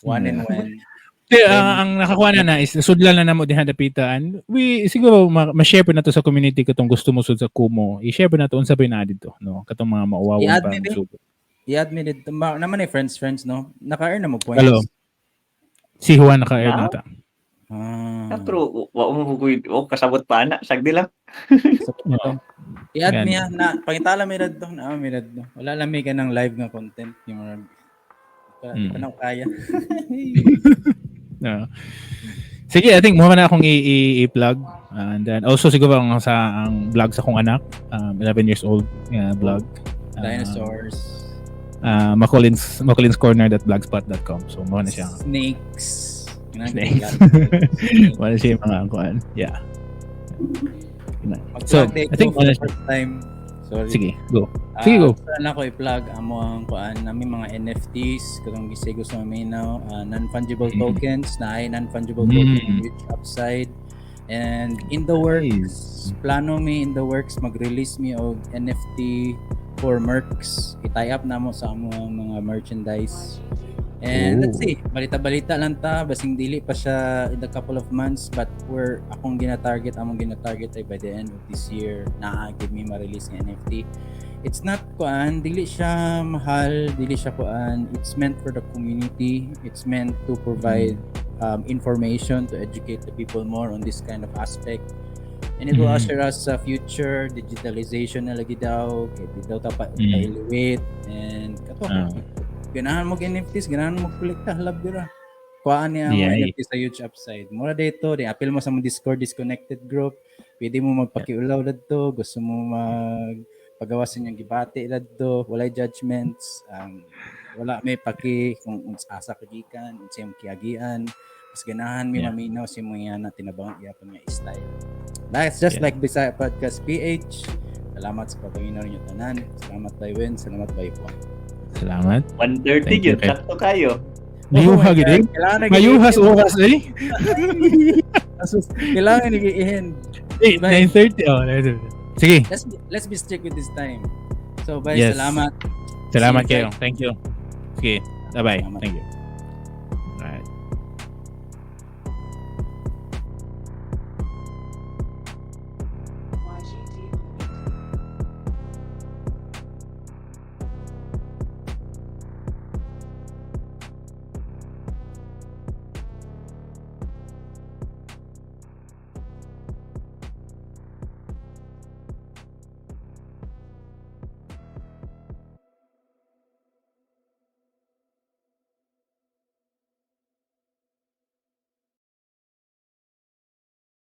S1: One and when.
S2: Di, ang nakakuha na na is sudlan na namo diha dapitaan. We siguro ma-share po na to sa community katong gusto mo sud sa Kumu. I-share po na to unsa ba na dito, no? Katong mga mauwawon
S1: I-add
S2: pa
S1: me, babe.
S2: sugod.
S1: I-add me dito. Naman eh, friends, friends, no? Naka-earn na mo points.
S2: Hello. Si Juan naka-air na
S4: Ah?
S2: ta.
S4: Pero wa mo ko oh, kasabot pa ana, sagdi lang.
S1: So, ito. I-add
S2: Yan.
S1: me ah, na pangitala mi radto, na mi radto. Wala lang may kanang live nga content yung mga pa, di pa na ako kaya.
S2: No. Sige, I think mo na akong i-plug. And then also siguro ang sa ang vlog sa akong anak, 11 years old nga vlog.
S1: Dinosaurs,
S2: Macolin's corner.blogspot.com. So mo na siya.
S1: Snakes.
S2: Snakes. Mo na siya yung mga kuan. Yeah. So,
S1: So,
S2: I think
S1: for
S2: wala
S1: the first time. Sorry.
S2: Sige, go. Sige, go.
S1: Saan ako i-plug amo ang kuan nami mga NFTs katong gisego sa maminaw, non-fungible tokens na ay non-fungible token which upside and in the works, plano mi in the works mag-release mi og NFT for mercs, i-tie up namo sa amo ang mga merchandise and let's
S2: Ooh.
S1: see, balita-balita lang ta basing dili pa siya in a couple of months, but we're akong gina-target, among gina-target ay by the end of this year naa give me ma-release ng NFT. It's not kuan, dili siya mahal, dili siya kuan, it's meant for the community, it's meant to provide information to educate the people more on this kind of aspect and it will usher us sa future digitalization na lagi daw kay di daw ta pa pa-elevate and kato, ganahan mo og NFTs, ganahan mo kolekta, halab dira. Kuhaan niya ang
S2: Yeah.
S1: NFT sa huge upside. Mura dito, di apil mo sa mong Discord disconnected group. Pwede mo magpakiulaw dadto, gusto mo mag pagawa sa inyong gibati dadto, walay judgments, wala may paki kung asa ka gikan, unsa imong kiagian, mas ganahan mi maminaw sa imong yana tinabang yapon nga style. That's just like Bisaya Podcast PH. Salamat sa pagpaminaw ninyo tanan. Salamat, Bai Wen. Salamat, Bai Juan.
S2: Salamat.
S4: 1:30
S2: Thank you,
S4: yun, sakto kayo.
S2: Mayuha
S1: Oh my
S2: gid
S1: God,
S2: eh.
S1: kailangan na
S2: Mayuhas
S1: giihin.
S2: oras eh.
S1: Asus, kailangan na giihin.
S2: Eh,
S1: Bye.
S2: 9:30. Oh, 9:30. Sige.
S1: Let's be strict with this time. So, bye.
S2: Yes.
S1: Salamat.
S2: Salamat
S1: See you.
S2: kayo. Thank you. Sige. Bye-bye.
S1: Salamat.
S2: Thank you.